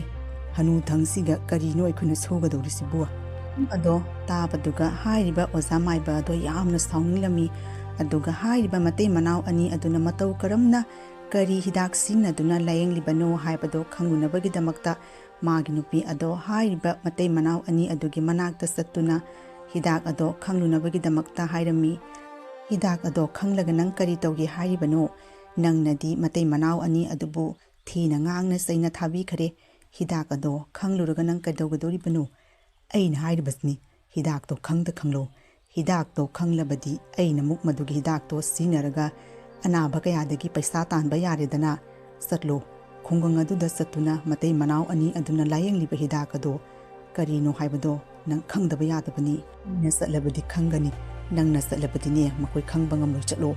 ꯍꯅꯨꯊꯪꯁꯤꯒ ꯀꯔꯤꯅꯣ ꯑꯩꯈꯣꯏꯅ ꯁꯨꯒꯗꯧꯔꯤꯁꯤꯕꯨ? ꯑꯗꯣ ꯇꯥꯕꯗꯨꯒ ꯍꯥꯏꯔꯤꯕ ꯑꯣꯖꯥ ꯃꯥꯏꯕ ꯑꯗꯣ ꯌꯥꯝꯅ ꯁꯥꯎꯅꯤꯡꯂꯝꯃꯤ꯫ ꯑꯗꯨꯒ ꯍꯥꯏꯔꯤꯕ ꯃꯇꯩ ꯃꯅꯥꯎ ꯑꯅꯤ ꯑꯗꯨꯅ ꯃꯇꯧ ꯀꯔꯝꯅ ꯀꯔꯤ ꯍꯤꯗꯥꯛ ꯁꯤꯖꯤꯟꯅꯗꯨꯅ ꯂꯥꯌꯦꯡꯂꯤꯕꯅꯣ ꯍꯥꯏꯕꯗꯣ ꯈꯪꯂꯨꯅꯕꯒꯤꯗꯃꯛꯇ ꯃꯥꯒꯤ ꯅꯨꯄꯤ ꯑꯗꯣ ꯍꯥꯏꯔꯤꯕ ꯃꯇꯩ ꯃꯅꯥꯎ ꯑꯅꯤ ꯑꯗꯨꯒꯤ ꯃꯅꯥꯛꯇ ꯆꯠꯇꯨꯅ ꯍꯤꯗꯥꯛ ꯑꯗꯣ ꯈꯪꯂꯨꯅꯕꯒꯤꯗꯃꯛꯇ ꯍꯥꯏꯔꯝꯃꯤ꯫ "ꯍꯤꯗꯥꯛ ꯑꯗꯣ ꯈꯪꯂꯒ ꯅꯪ ꯀꯔꯤ ꯇꯧꯒꯦ ꯍꯥꯏꯔꯤꯕꯅꯣ? ꯅꯪꯅꯗꯤ ꯃꯇꯩ ꯃꯅꯥꯎ ꯑꯅꯤ ꯑꯗꯨꯕꯨ ꯊꯤꯅ ꯉꯥꯡꯅ ꯆꯩꯅ ꯊꯥꯕꯤꯈꯔꯦ꯫ ꯍꯤꯗꯥꯛ ꯑꯗꯣ ꯈꯪꯂꯨꯔꯒ ꯅꯪ ꯀꯩꯗꯧꯒꯗꯧꯔꯤꯕꯅꯣ?" "ꯑꯩꯅ ꯍꯥꯏꯔꯤꯕꯁꯤꯅꯤ, ꯍꯤꯗꯥꯛꯇꯣ ꯈꯪꯗ ꯈꯪꯂꯣ꯫ ꯍꯤꯗꯥꯛꯇꯣ ꯈꯪꯂꯕꯗꯤ ꯑꯩꯅ ꯑꯃꯨꯛ ꯃꯗꯨꯒꯤ ꯍꯤꯗꯥꯛꯇꯣ ꯁꯤꯖꯤꯟꯅꯔꯒ ꯑꯅꯥꯕ ꯀꯌꯥꯗꯒꯤ ꯄꯩꯁꯥ ꯇꯥꯟꯕ ꯌꯥꯔꯦꯗꯅ꯫ ꯆꯠꯂꯣ, ꯈꯨꯡꯒꯪ ꯑꯗꯨꯗ ꯆꯠꯇꯨꯅ ꯃꯇꯩ ꯃꯅꯥꯎ ꯑꯅꯤ ꯑꯗꯨꯅ ꯂꯥꯌꯦꯡꯂꯤꯕ ꯍꯤꯗꯥꯛ ꯑꯗꯣ ꯀꯔꯤꯅꯣ ꯍꯥꯏꯕꯗꯣ ꯅꯪ ꯈꯪꯗꯕ ꯌꯥꯗꯕꯅꯤ꯫ ꯑꯩꯅ ꯆꯠꯂꯕꯗꯤ ꯈꯪꯒꯅꯤ, ꯅꯪꯅ ꯆꯠꯂꯕꯗꯤꯅꯦ ꯃꯈꯣꯏ ꯈꯪꯕ ꯉꯝꯂꯣꯏ꯫ ꯆꯠꯂꯣ꯫"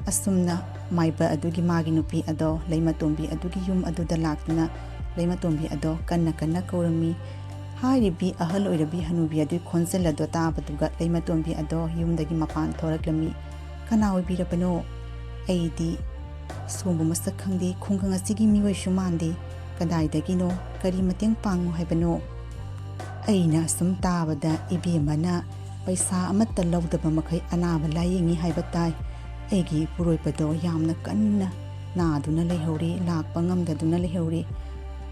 ꯑꯁꯨꯝꯅ ꯃꯥꯏꯕ ꯑꯗꯨꯒꯤ ꯃꯥꯒꯤ ꯅꯨꯄꯤ ꯑꯗꯣ ꯂꯩꯃꯇꯣꯝꯕꯤ ꯑꯗꯨꯒꯤ ꯌꯨꯝ ꯑꯗꯨꯗ ꯂꯥꯛꯇꯨꯅ ꯂꯩꯃꯇꯣꯝꯕꯤ ꯑꯗꯣ ꯀꯟꯅ ꯀꯟꯅ ꯀꯧꯔꯝꯃꯤ꯫ ꯍꯥꯏꯔꯤꯕꯤ ꯑꯍꯜ ꯑꯣꯏꯔꯕꯤ ꯍꯅꯨꯕꯤ ꯑꯗꯨꯒꯤ ꯈꯣꯟꯖꯦꯜ ꯑꯗꯣ ꯇꯥꯕꯗꯨꯒ ꯂꯩꯃꯇꯣꯝꯕꯤ ꯑꯗꯣ ꯌꯨꯝꯗꯒꯤ ꯃꯄꯥꯟ ꯊꯣꯔꯛꯂꯝꯃꯤ꯫ "ꯀꯅꯥ ꯑꯣꯏꯕꯤꯔꯕꯅꯣ?" "ꯑꯩꯗꯤ ꯁꯣꯝꯕꯨ ꯃꯁꯛ ꯈꯪꯗꯦ, ꯈꯨꯡꯒꯪ ꯑꯁꯤꯒꯤ ꯃꯤꯑꯣꯏꯁꯨ ꯃꯥꯟꯗꯦ꯫ ꯀꯗꯥꯏꯗꯒꯤꯅꯣ? ꯀꯔꯤ ꯃꯇꯦꯡ ꯄꯥꯡꯉꯨ ꯍꯥꯏꯕꯅꯣ?" "ꯑꯩꯅ ꯁꯨꯝ ꯇꯥꯕꯗ ꯏꯕꯦꯝꯃꯅ ꯄꯩꯁꯥ ꯑꯃꯠꯇ ꯂꯧꯗꯕ ꯃꯈꯩ ꯑꯅꯥꯕ ꯂꯥꯌꯦꯡꯉꯤ ꯍꯥꯏꯕ ꯇꯥꯏ꯫ ꯑꯩꯒꯤ ꯏꯄꯨꯔꯣꯏꯕꯗꯣ ꯌꯥꯝꯅ ꯀꯟꯅ ꯅꯥꯗꯨꯅ ꯂꯩꯍꯧꯔꯤ, ꯂꯥꯛꯄ ꯉꯝꯗꯗꯨꯅ ꯂꯩꯍꯧꯔꯤ꯫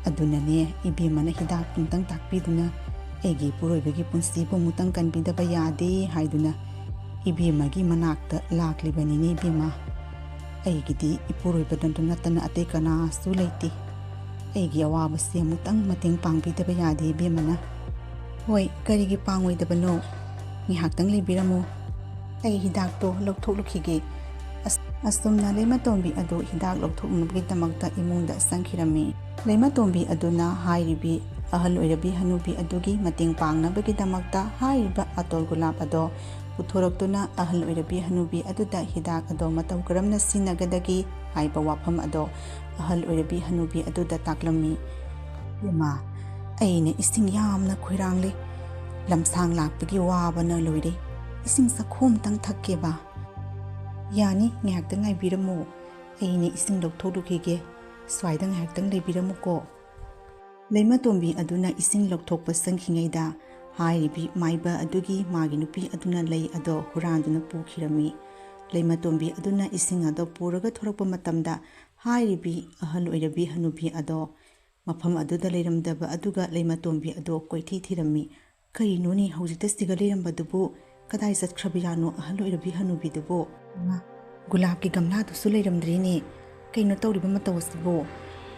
ꯑꯗꯨꯅꯅꯦ ꯏꯕꯦꯝꯃꯅ ꯍꯤꯗꯥꯛ ꯑꯃꯨꯛꯇꯪ ꯇꯥꯛꯄꯤꯗꯨꯅ ꯑꯩꯒꯤ ꯏꯄꯨꯔꯣꯏꯕꯒꯤ ꯄꯨꯟꯁꯤꯕꯨ ꯑꯃꯨꯛꯇꯪ ꯀꯟꯕꯤꯗꯕ ꯌꯥꯗꯦ ꯍꯥꯏꯗꯨꯅ ꯏꯕꯦꯝꯃꯒꯤ ꯃꯅꯥꯛꯇ ꯂꯥꯛꯂꯤꯕꯅꯤꯅꯦ ꯏꯕꯦꯝꯃ꯫ ꯑꯩꯒꯤꯗꯤ ꯏꯄꯨꯔꯣꯏꯕꯗ ꯅꯠꯇꯅ ꯑꯇꯩ ꯀꯅꯥꯁꯨ ꯂꯩꯇꯦ꯫ ꯑꯩꯒꯤ ꯑꯋꯥꯕꯁꯤ ꯑꯃꯨꯛꯇꯪ ꯃꯇꯦꯡ ꯄꯥꯡꯕꯤꯗꯕ ꯌꯥꯗꯦ ꯏꯕꯦꯝꯃꯅ꯫" "ꯍꯣꯏ, ꯀꯔꯤꯒꯤ ꯄꯥꯡꯉꯣꯏꯗꯕꯅꯣ? ꯉꯥꯏꯍꯥꯛꯇꯪ ꯂꯩꯕꯤꯔꯝꯃꯨ꯫ ꯑꯩ ꯍꯤꯗꯥꯛꯇꯣ ꯂꯧꯊꯣꯛꯂꯨꯈꯤꯒꯦ꯫" ꯑꯁ-, ꯑꯁꯨꯝꯅ ꯂꯩꯃꯇꯣꯝꯕꯤ ꯑꯗꯨ ꯍꯤꯗꯥꯛ ꯂꯧꯊꯣꯛꯅꯕꯒꯤꯗꯃꯛꯇ ꯏꯃꯨꯡꯗ ꯆꯪꯈꯤꯔꯝꯃꯤ꯫ ꯂꯩꯃꯇꯣꯝꯕꯤ ꯑꯗꯨꯅ ꯍꯥꯏꯔꯤꯕꯤ ꯑꯍꯜ ꯑꯣꯏꯔꯕꯤ ꯍꯅꯨꯕꯤ ꯑꯗꯨꯒꯤ ꯃꯇꯦꯡ ꯄꯥꯡꯅꯕꯒꯤꯗꯃꯛꯇ ꯍꯥꯏꯔꯤꯕ ꯑꯇꯣꯜ ꯒꯨꯂꯥꯞ ꯑꯗꯣ ꯄꯨꯊꯣꯔꯛꯇꯨꯅ ꯑꯍꯜ ꯑꯣꯏꯔꯕꯤ ꯍꯅꯨꯕꯤ ꯑꯗꯨꯗ ꯍꯤꯗꯥꯛ ꯑꯗꯣ ꯃꯇꯧ ꯀꯔꯝꯅ ꯁꯤꯖꯤꯟꯅꯒꯗꯒꯦ ꯍꯥꯏꯕ ꯋꯥꯐꯝ ꯑꯗꯣ ꯑꯍꯜ ꯑꯣꯏꯔꯕꯤ ꯍꯅꯨꯕꯤ ꯑꯗꯨꯗ ꯇꯥꯛꯂꯝꯃꯤ꯫ "ꯏꯃꯥ, ꯑꯩꯅ ꯏꯁꯤꯡ ꯌꯥꯝꯅ ꯈꯣꯏꯔꯥꯡꯂꯦ꯫ ꯂꯝꯁꯥꯡ ꯂꯥꯛꯄꯒꯤ ꯋꯥꯕꯅ ꯂꯣꯏꯔꯦ꯫ ꯏꯁꯤꯡ ꯆꯥꯛꯈꯣꯝ ꯑꯝꯇꯪ ꯊꯛꯀꯦꯕ꯫" "ꯌꯥꯅꯤ, ꯉꯥꯏꯍꯥꯛꯇꯪ ꯉꯥꯏꯕꯤꯔꯝꯃꯨ꯫ ꯑꯩꯅ ꯏꯁꯤꯡ ꯂꯧꯊꯣꯛꯂꯨꯈꯤꯒꯦ꯫ ꯁ꯭ꯋꯥꯏꯗ ꯉꯥꯏꯍꯥꯛꯇꯪ ꯂꯩꯕꯤꯔꯝꯃꯨꯀꯣ꯫" ꯂꯩꯃꯇꯣꯝꯕꯤ ꯑꯗꯨꯅ ꯏꯁꯤꯡ ꯂꯧꯊꯣꯛꯄ ꯆꯪꯈꯤꯉꯩꯗ ꯍꯥꯏꯔꯤꯕꯤ ꯃꯥꯏꯕ ꯑꯗꯨꯒꯤ ꯃꯥꯒꯤ ꯅꯨꯄꯤ ꯑꯗꯨꯅ ꯂꯩ ꯑꯗꯣ ꯍꯨꯔꯥꯟꯗꯨꯅ ꯄꯨꯈꯤꯔꯝꯃꯤ꯫ ꯂꯩꯃꯇꯣꯝꯕꯤ ꯑꯗꯨꯅ ꯏꯁꯤꯡ ꯑꯗꯣ ꯄꯨꯔꯒ ꯊꯣꯔꯛꯄ ꯃꯇꯝꯗ, ꯍꯥꯏꯔꯤꯕꯤ ꯑꯍꯜ ꯑꯣꯏꯔꯕꯤ ꯍꯅꯨꯕꯤ ꯑꯗꯣ ꯃꯐꯝ ꯑꯗꯨꯗ ꯂꯩꯔꯝꯗꯕ ꯑꯗꯨꯒ ꯂꯩꯃꯇꯣꯝꯕꯤ ꯑꯗꯣ ꯀꯣꯏꯊꯤ ꯊꯤꯔꯝꯃꯤ꯫ "ꯀꯔꯤꯅꯣꯅꯦ, ꯍꯧꯖꯤꯛꯇ ꯁꯤꯒ ꯂꯩꯔꯝꯕꯗꯨꯕꯨ? ꯀꯗꯥꯏ ꯆꯠꯈ꯭ꯔꯕꯖꯥꯠꯅꯣ ꯑꯍꯜ ꯑꯣꯏꯔꯕꯤ ꯍꯅꯨꯕꯤꯗꯨꯕꯨ? ꯏꯃꯥ, ꯒꯨꯂꯥꯞꯀꯤ ꯒꯝꯂꯥꯗꯨꯁꯨ ꯂꯩꯔꯝꯗ꯭ꯔꯤꯅꯦ꯫ ꯀꯩꯅꯣ ꯇꯧꯔꯤꯕ ꯃꯇꯧ ꯑꯁꯤꯕꯨ?"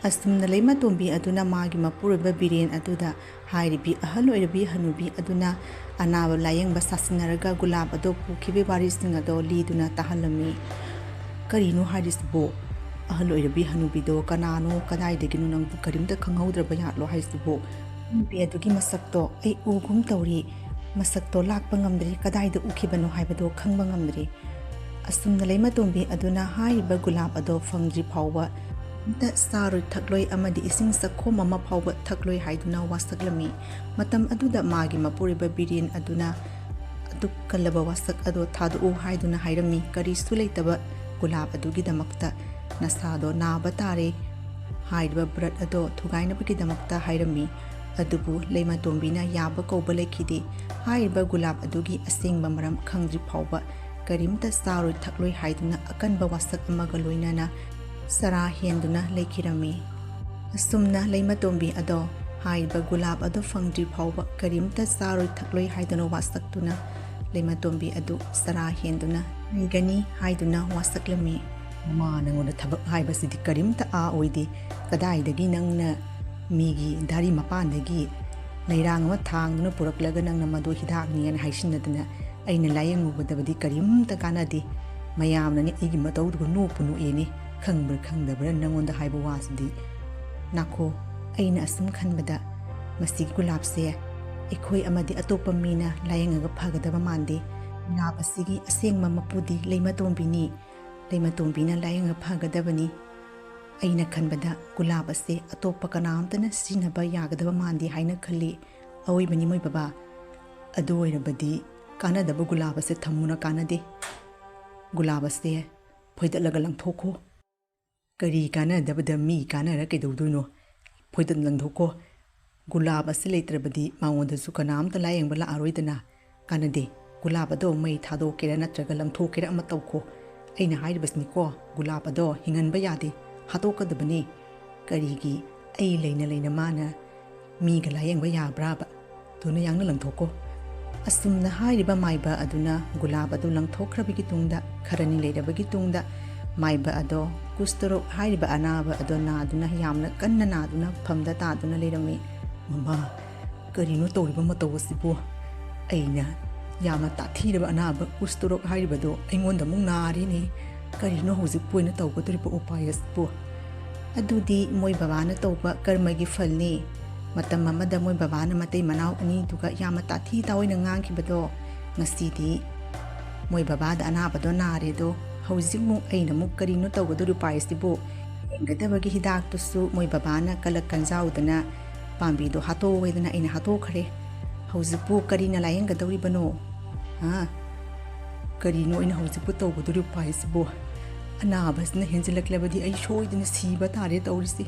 ꯑꯁꯨꯝꯅ ꯂꯩꯃꯇꯣꯝꯕꯤ ꯑꯗꯨꯅ ꯃꯥꯒꯤ ꯃꯄꯨꯔꯣꯏꯕ ꯕꯤꯔꯦꯟ ꯑꯗꯨꯗ ꯍꯥꯏꯔꯤꯕꯤ ꯑꯍꯜ ꯑꯣꯏꯔꯕꯤ ꯍꯅꯨꯕꯤ ꯑꯗꯨꯅ ꯑꯅꯥꯕ ꯂꯥꯌꯦꯡꯕ ꯁꯥꯁꯤꯟꯅꯔꯒ ꯒꯨꯂꯥꯞ ꯑꯗꯣ ꯄꯨꯈꯤꯕꯒꯤ ꯋꯥꯔꯤꯁꯤꯡ ꯑꯗꯣ ꯂꯤꯗꯨꯅ ꯇꯥꯍꯜꯂꯝꯃꯤ꯫ "ꯀꯔꯤꯅꯣ ꯍꯥꯏꯔꯤꯁꯤꯕꯣ? ꯑꯍꯜ ꯑꯣꯏꯔꯕꯤ ꯍꯅꯨꯕꯤꯗꯣ ꯀꯅꯥꯅꯣ? ꯀꯗꯥꯏꯗꯒꯤꯅꯣ? ꯅꯪꯕꯨ ꯀꯔꯤꯝꯇ ꯈꯪꯍꯧꯗ꯭ꯔꯕ ꯖꯥꯠꯂꯣ ꯍꯥꯏꯁꯤꯕꯣ? ꯅꯨꯄꯤ ꯑꯗꯨꯒꯤ ꯃꯁꯛꯇꯣ ꯑꯩ ꯎꯒꯨꯝ ꯇꯧꯔꯤ꯫ ꯃꯁꯛꯇꯣ ꯂꯥꯛꯄ ꯉꯝꯗ꯭ꯔꯤ꯫ ꯀꯗꯥꯏꯗ ꯎꯈꯤꯕꯅꯣ ꯍꯥꯏꯕꯗꯣ ꯈꯪꯕ ꯉꯝꯗ꯭ꯔꯤ꯫" ꯑꯁꯨꯝꯅ ꯂꯩꯃꯇꯣꯝꯕꯤ ꯑꯗꯨꯅ ꯍꯥꯏꯔꯤꯕ ꯒꯨꯂꯥꯞ ꯑꯗꯣ ꯐꯪꯗ꯭ꯔꯤ ꯐꯥꯎꯕ ꯑꯝꯇ ꯆꯥꯔꯣꯏ ꯊꯛꯂꯣꯏ ꯑꯃꯗꯤ ꯏꯁꯤꯡ ꯆꯥꯛꯈꯣꯝ ꯑꯃ ꯐꯥꯎꯕ ꯊꯛꯂꯣꯏ ꯍꯥꯏꯗꯨꯅ ꯋꯥꯁꯛꯂꯝꯃꯤ꯫ ꯃꯇꯝ ꯑꯗꯨꯗ ꯃꯥꯒꯤ ꯃꯄꯨꯔꯣꯏꯕ ꯕꯤꯔꯦꯟ ꯑꯗꯨꯅ ꯑꯗꯨꯛ ꯀꯜꯂꯕ ꯋꯥꯁꯛ ꯑꯗꯣ ꯊꯥꯗꯣꯛꯎ ꯍꯥꯏꯗꯨꯅ ꯍꯥꯏꯔꯝꯃꯤ꯫ ꯀꯔꯤꯁꯨ ꯂꯩꯇꯕ ꯒꯨꯂꯥꯞ ꯑꯗꯨꯒꯤꯗꯃꯛꯇ ꯅꯁꯥꯗꯣ ꯅꯥꯕ ꯇꯥꯔꯦ ꯍꯥꯏꯔꯤꯕ ꯕ꯭ꯔꯠ ꯑꯗꯣ ꯊꯨꯒꯥꯏꯅꯕꯒꯤꯗꯃꯛꯇ ꯍꯥꯏꯔꯝꯃꯤ꯫ ꯑꯗꯨꯕꯨ ꯂꯩꯃꯇꯣꯝꯕꯤꯅ ꯌꯥꯕ ꯀꯧꯕ ꯂꯩꯈꯤꯗꯦ꯫ ꯍꯥꯏꯔꯤꯕ ꯒꯨꯂꯥꯞ ꯑꯗꯨꯒꯤ ꯑꯁꯦꯡꯕ ꯃꯔꯝ ꯈꯪꯗ꯭ꯔꯤ ꯐꯥꯎꯕ ꯀꯔꯤꯝꯇ ꯆꯥꯔꯣꯏ ꯊꯛꯂꯣꯏ ꯍꯥꯏꯗꯨꯅ ꯑꯀꯟꯕ ꯋꯥꯁꯛ ꯑꯃꯒ ꯂꯣꯏꯅꯅ ꯆꯔꯥ ꯍꯦꯟꯗꯨꯅ ꯂꯩꯈꯤꯔꯝꯃꯤ꯫ ꯑꯁꯨꯝꯅ ꯂꯩꯃꯇꯣꯝꯕꯤ ꯑꯗꯣ ꯍꯥꯏꯔꯤꯕ ꯒꯨꯂꯥꯞ ꯑꯗꯨ ꯐꯪꯗ꯭ꯔꯤ ꯐꯥꯎꯕ ꯀꯔꯤꯝꯇ ꯆꯥꯔꯣꯏ ꯊꯛꯂꯣꯏ ꯍꯥꯏꯗꯨꯅ ꯋꯥꯁꯛꯇꯨꯅ ꯂꯩꯃꯇꯣꯝꯕꯤ ꯑꯗꯨ ꯆꯔꯥ ꯍꯦꯟꯗꯨꯅ ꯂꯩꯒꯅꯤ ꯍꯥꯏꯗꯨꯅ ꯋꯥꯁꯛꯂꯝꯃꯤ꯫ "ꯃꯃꯥ, ꯅꯪꯉꯣꯟꯗ ꯊꯕꯛ ꯍꯥꯏꯕꯁꯤꯗꯤ ꯀꯔꯤꯝꯇ ꯑꯥ ꯑꯣꯏꯗꯦ꯫ ꯀꯗꯥꯏꯗꯒꯤ ꯅꯪꯅ ꯃꯤꯒꯤ ꯗꯥꯔꯤ ꯃꯄꯥꯟꯗꯒꯤ ꯂꯩꯔꯥꯡ ꯑꯃ ꯊꯥꯡꯗꯨꯅ ꯄꯨꯔꯛꯂꯒ ꯅꯪꯅ ꯃꯗꯨ ꯍꯤꯗꯥꯛꯅꯦꯅ ꯍꯥꯏꯁꯤꯟꯅꯗꯅ ꯑꯩꯅ ꯂꯥꯌꯦꯡꯉꯨꯕꯗꯕꯗꯤ ꯀꯔꯤꯝꯇ ꯀꯥꯟꯅꯗꯦ꯫ ꯃꯌꯥꯝꯅꯅꯦ ꯑꯩꯒꯤ ꯃꯇꯧꯗꯨꯒ ꯅꯣꯛꯄꯨ ꯅꯣꯛꯑꯦꯅꯦ꯫ ꯈꯪꯕ꯭ꯔꯥ ꯈꯪꯗꯕ꯭ꯔꯥ ꯅꯪꯉꯣꯟꯗ ꯍꯥꯏꯕ ꯋꯥꯁꯤꯗꯤ꯫ ꯅꯥꯈꯣ, ꯑꯩꯅ ꯑꯁꯨꯝ ꯈꯟꯕꯗ ꯃꯁꯤꯒꯤ ꯒꯨꯂꯥꯞꯁꯦ ꯑꯩꯈꯣꯏ ꯑꯃꯗꯤ ꯑꯇꯣꯞꯄ ꯃꯤꯅ ꯂꯥꯌꯦꯡꯉꯒ ꯐꯒꯗꯕ ꯃꯥꯟꯗꯦ꯫ ꯒꯨꯂꯥꯞ ꯑꯁꯤꯒꯤ ꯑꯁꯦꯡꯕ ꯃꯄꯨꯗꯤ ꯂꯩꯃꯇꯣꯝꯕꯤꯅꯤ꯫ ꯂꯩꯃꯇꯣꯝꯕꯤꯅ ꯂꯥꯌꯦꯡꯉ ꯐꯒꯗꯕꯅꯤ꯫ ꯑꯩꯅ ꯈꯟꯕꯗ ꯒꯨꯂꯥꯞ ꯑꯁꯦ ꯑꯇꯣꯞꯄ ꯀꯅꯥꯝꯇꯅ ꯁꯤꯖꯤꯟꯅꯕ ꯌꯥꯒꯗꯕ ꯃꯥꯟꯗꯦ ꯍꯥꯏꯅ ꯈꯜꯂꯤ꯫ ꯑꯑꯣꯏꯕꯅꯤ ꯃꯣꯏ ꯕꯕꯥ꯫ ꯑꯗꯨ ꯑꯣꯏꯔꯕꯗꯤ ꯀꯥꯟꯅꯗꯕ ꯒꯨꯂꯥꯞ ꯑꯁꯦ ꯊꯝꯃꯨꯅ ꯀꯥꯟꯅꯗꯦ꯫ ꯒꯨꯂꯥꯞ ꯑꯁꯦ ꯐꯣꯏꯗꯠꯂꯒ ꯂꯪꯊꯣꯛꯈꯣ꯫" "ꯀꯔꯤ ꯀꯥꯟꯅꯗꯕꯗ ꯃꯤ ꯀꯥꯟꯅꯔ ꯀꯩꯗꯧꯗꯣꯏꯅꯣ? ꯐꯣꯏꯗꯠ ꯂꯪꯊꯣꯛꯈꯣ꯫ ꯒꯨꯂꯥꯞ ꯑꯁꯤ ꯂꯩꯇ꯭ꯔꯕꯗꯤ ꯃꯉꯣꯟꯗꯁꯨ ꯀꯅꯥꯝꯇ ꯂꯥꯌꯦꯡꯕ ꯂꯥꯛꯑꯔꯣꯏꯗꯅ꯫ ꯀꯥꯟꯅꯗꯦ꯫ ꯒꯨꯂꯥꯞ ꯑꯗꯣ ꯃꯩ ꯊꯥꯗꯣꯛꯀꯦꯔꯥ ꯅꯠꯇ꯭ꯔꯒ ꯂꯪꯊꯣꯛꯀꯦꯔꯥ ꯑꯃ ꯇꯧꯈꯣ꯫ ꯑꯩꯅ ꯍꯥꯏꯔꯤꯕꯁꯤꯅꯤꯀꯣ, ꯒꯨꯂꯥꯞ ꯑꯗꯣ ꯍꯤꯡꯍꯟꯕ ꯌꯥꯗꯦ, ꯍꯥꯠꯇꯣꯛꯀꯗꯕꯅꯤ꯫ ꯀꯔꯤꯒꯤ ꯑꯩ ꯂꯩꯅ ꯂꯩꯅ ꯃꯥꯅ ꯃꯤꯒ ꯂꯥꯌꯦꯡꯕ ꯌꯥꯕ꯭ꯔꯥꯕ? ꯊꯨꯅ ꯌꯥꯡꯅ ꯂꯪꯊꯣꯛꯀꯣ꯫ ꯑꯁꯨꯝꯅ ꯍꯥꯏꯔꯤꯕ ꯃꯥꯏꯕ ꯑꯗꯨꯅ ꯒꯨꯂꯥꯞ ꯑꯗꯨ ꯂꯪꯊꯣꯛꯈ꯭ꯔꯕꯒꯤ ꯇꯨꯡꯗ, ꯈꯔꯅꯤ ꯂꯩꯔꯕꯒꯤ ꯇꯨꯡꯗ, ꯃꯥꯏꯕ ꯑꯗꯣ ꯀꯨꯁꯇꯔꯣꯛ ꯍꯥꯏꯔꯤꯕ ꯑꯅꯥꯕ ꯑꯗꯣ ꯅꯥꯗꯨꯅ, ꯌꯥꯝꯅ ꯀꯟꯅ ꯅꯥꯗꯨꯅ ꯐꯝꯗ ꯇꯥꯗꯨꯅ ꯂꯩꯔꯝꯃꯤ꯫ "ꯃꯃꯥ, ꯀꯔꯤꯅꯣ ꯇꯧꯔꯤꯕ ꯃꯇꯧ ꯑꯁꯤꯕꯨ? ꯑꯩꯅ ꯌꯥꯝꯅ ꯇꯥꯊꯤꯔꯕ ꯑꯅꯥꯕ ꯀꯨꯁꯇꯔꯣꯛ ꯍꯥꯏꯔꯤꯕꯗꯣ ꯑꯩꯉꯣꯟꯗ ꯑꯃꯨꯛ ꯅꯥꯔꯤꯅꯦ꯫ ꯀꯔꯤꯅꯣ ꯍꯧꯖꯤꯛꯄꯨ ꯑꯣꯏꯅ ꯇꯧꯒꯗꯧꯔꯤꯕ ꯎꯄꯥꯏ ꯑꯁꯤꯕꯨ?" "ꯑꯗꯨꯗꯤ ꯃꯣꯏ ꯕꯕꯥꯅ ꯇꯧꯕ ꯀꯔꯃꯒꯤ ꯐꯜꯅꯤ꯫ ꯃꯇꯝ ꯑꯃꯗ ꯃꯣꯏ ꯕꯕꯥꯅ ꯃꯇꯩ ꯃꯅꯥꯎ ꯑꯅꯤꯗꯨꯒ ꯌꯥꯝꯅ ꯇꯥꯊꯤ ꯇꯥꯑꯣꯏꯅ ꯉꯥꯡꯈꯤꯕꯗꯣ, ꯉꯁꯤꯗꯤ ꯃꯣꯏ ꯕꯕꯥꯗ ꯑꯅꯥꯕꯗꯣ ꯅꯥꯔꯦꯗꯣ, ꯍꯧꯖꯤꯛꯃꯨꯛ ꯑꯩꯅ ꯑꯃꯨꯛ ꯀꯔꯤꯅꯣ ꯇꯧꯒꯗꯧꯔꯤ ꯎꯄꯥꯏꯁꯤꯕꯨ? ꯌꯦꯡꯒꯗꯕꯒꯤ ꯍꯤꯗꯥꯛꯇꯨꯁꯨ ꯃꯣꯏ ꯕꯕꯥꯅ ꯀꯂꯛ ꯀꯟꯖꯥꯎꯗꯅ ꯄꯥꯝꯕꯤꯗꯣ ꯍꯥꯠꯇꯣꯛꯑꯣꯏꯗꯅ ꯑꯩꯅ ꯍꯥꯠꯇꯣꯛꯈ꯭ꯔꯦ꯫ ꯍꯧꯖꯤꯛꯄꯨ ꯀꯔꯤꯅ ꯂꯥꯌꯦꯡꯒꯗꯧꯔꯤꯕꯅꯣ? ꯍꯥ? ꯀꯔꯤꯅꯣ ꯑꯩꯅ ꯍꯧꯖꯤꯛꯄꯨ ꯇꯧꯒꯗꯧꯔꯤ ꯎꯄꯥꯏꯁꯤꯕꯨ? ꯑꯅꯥꯕꯁꯤꯅ ꯍꯦꯟꯖꯤꯜꯂꯛꯂꯕꯗꯤ ꯑꯩ ꯁꯣꯏꯗꯅ ꯁꯤꯕ ꯇꯥꯔꯦ ꯇꯧꯔꯤꯁꯤ꯫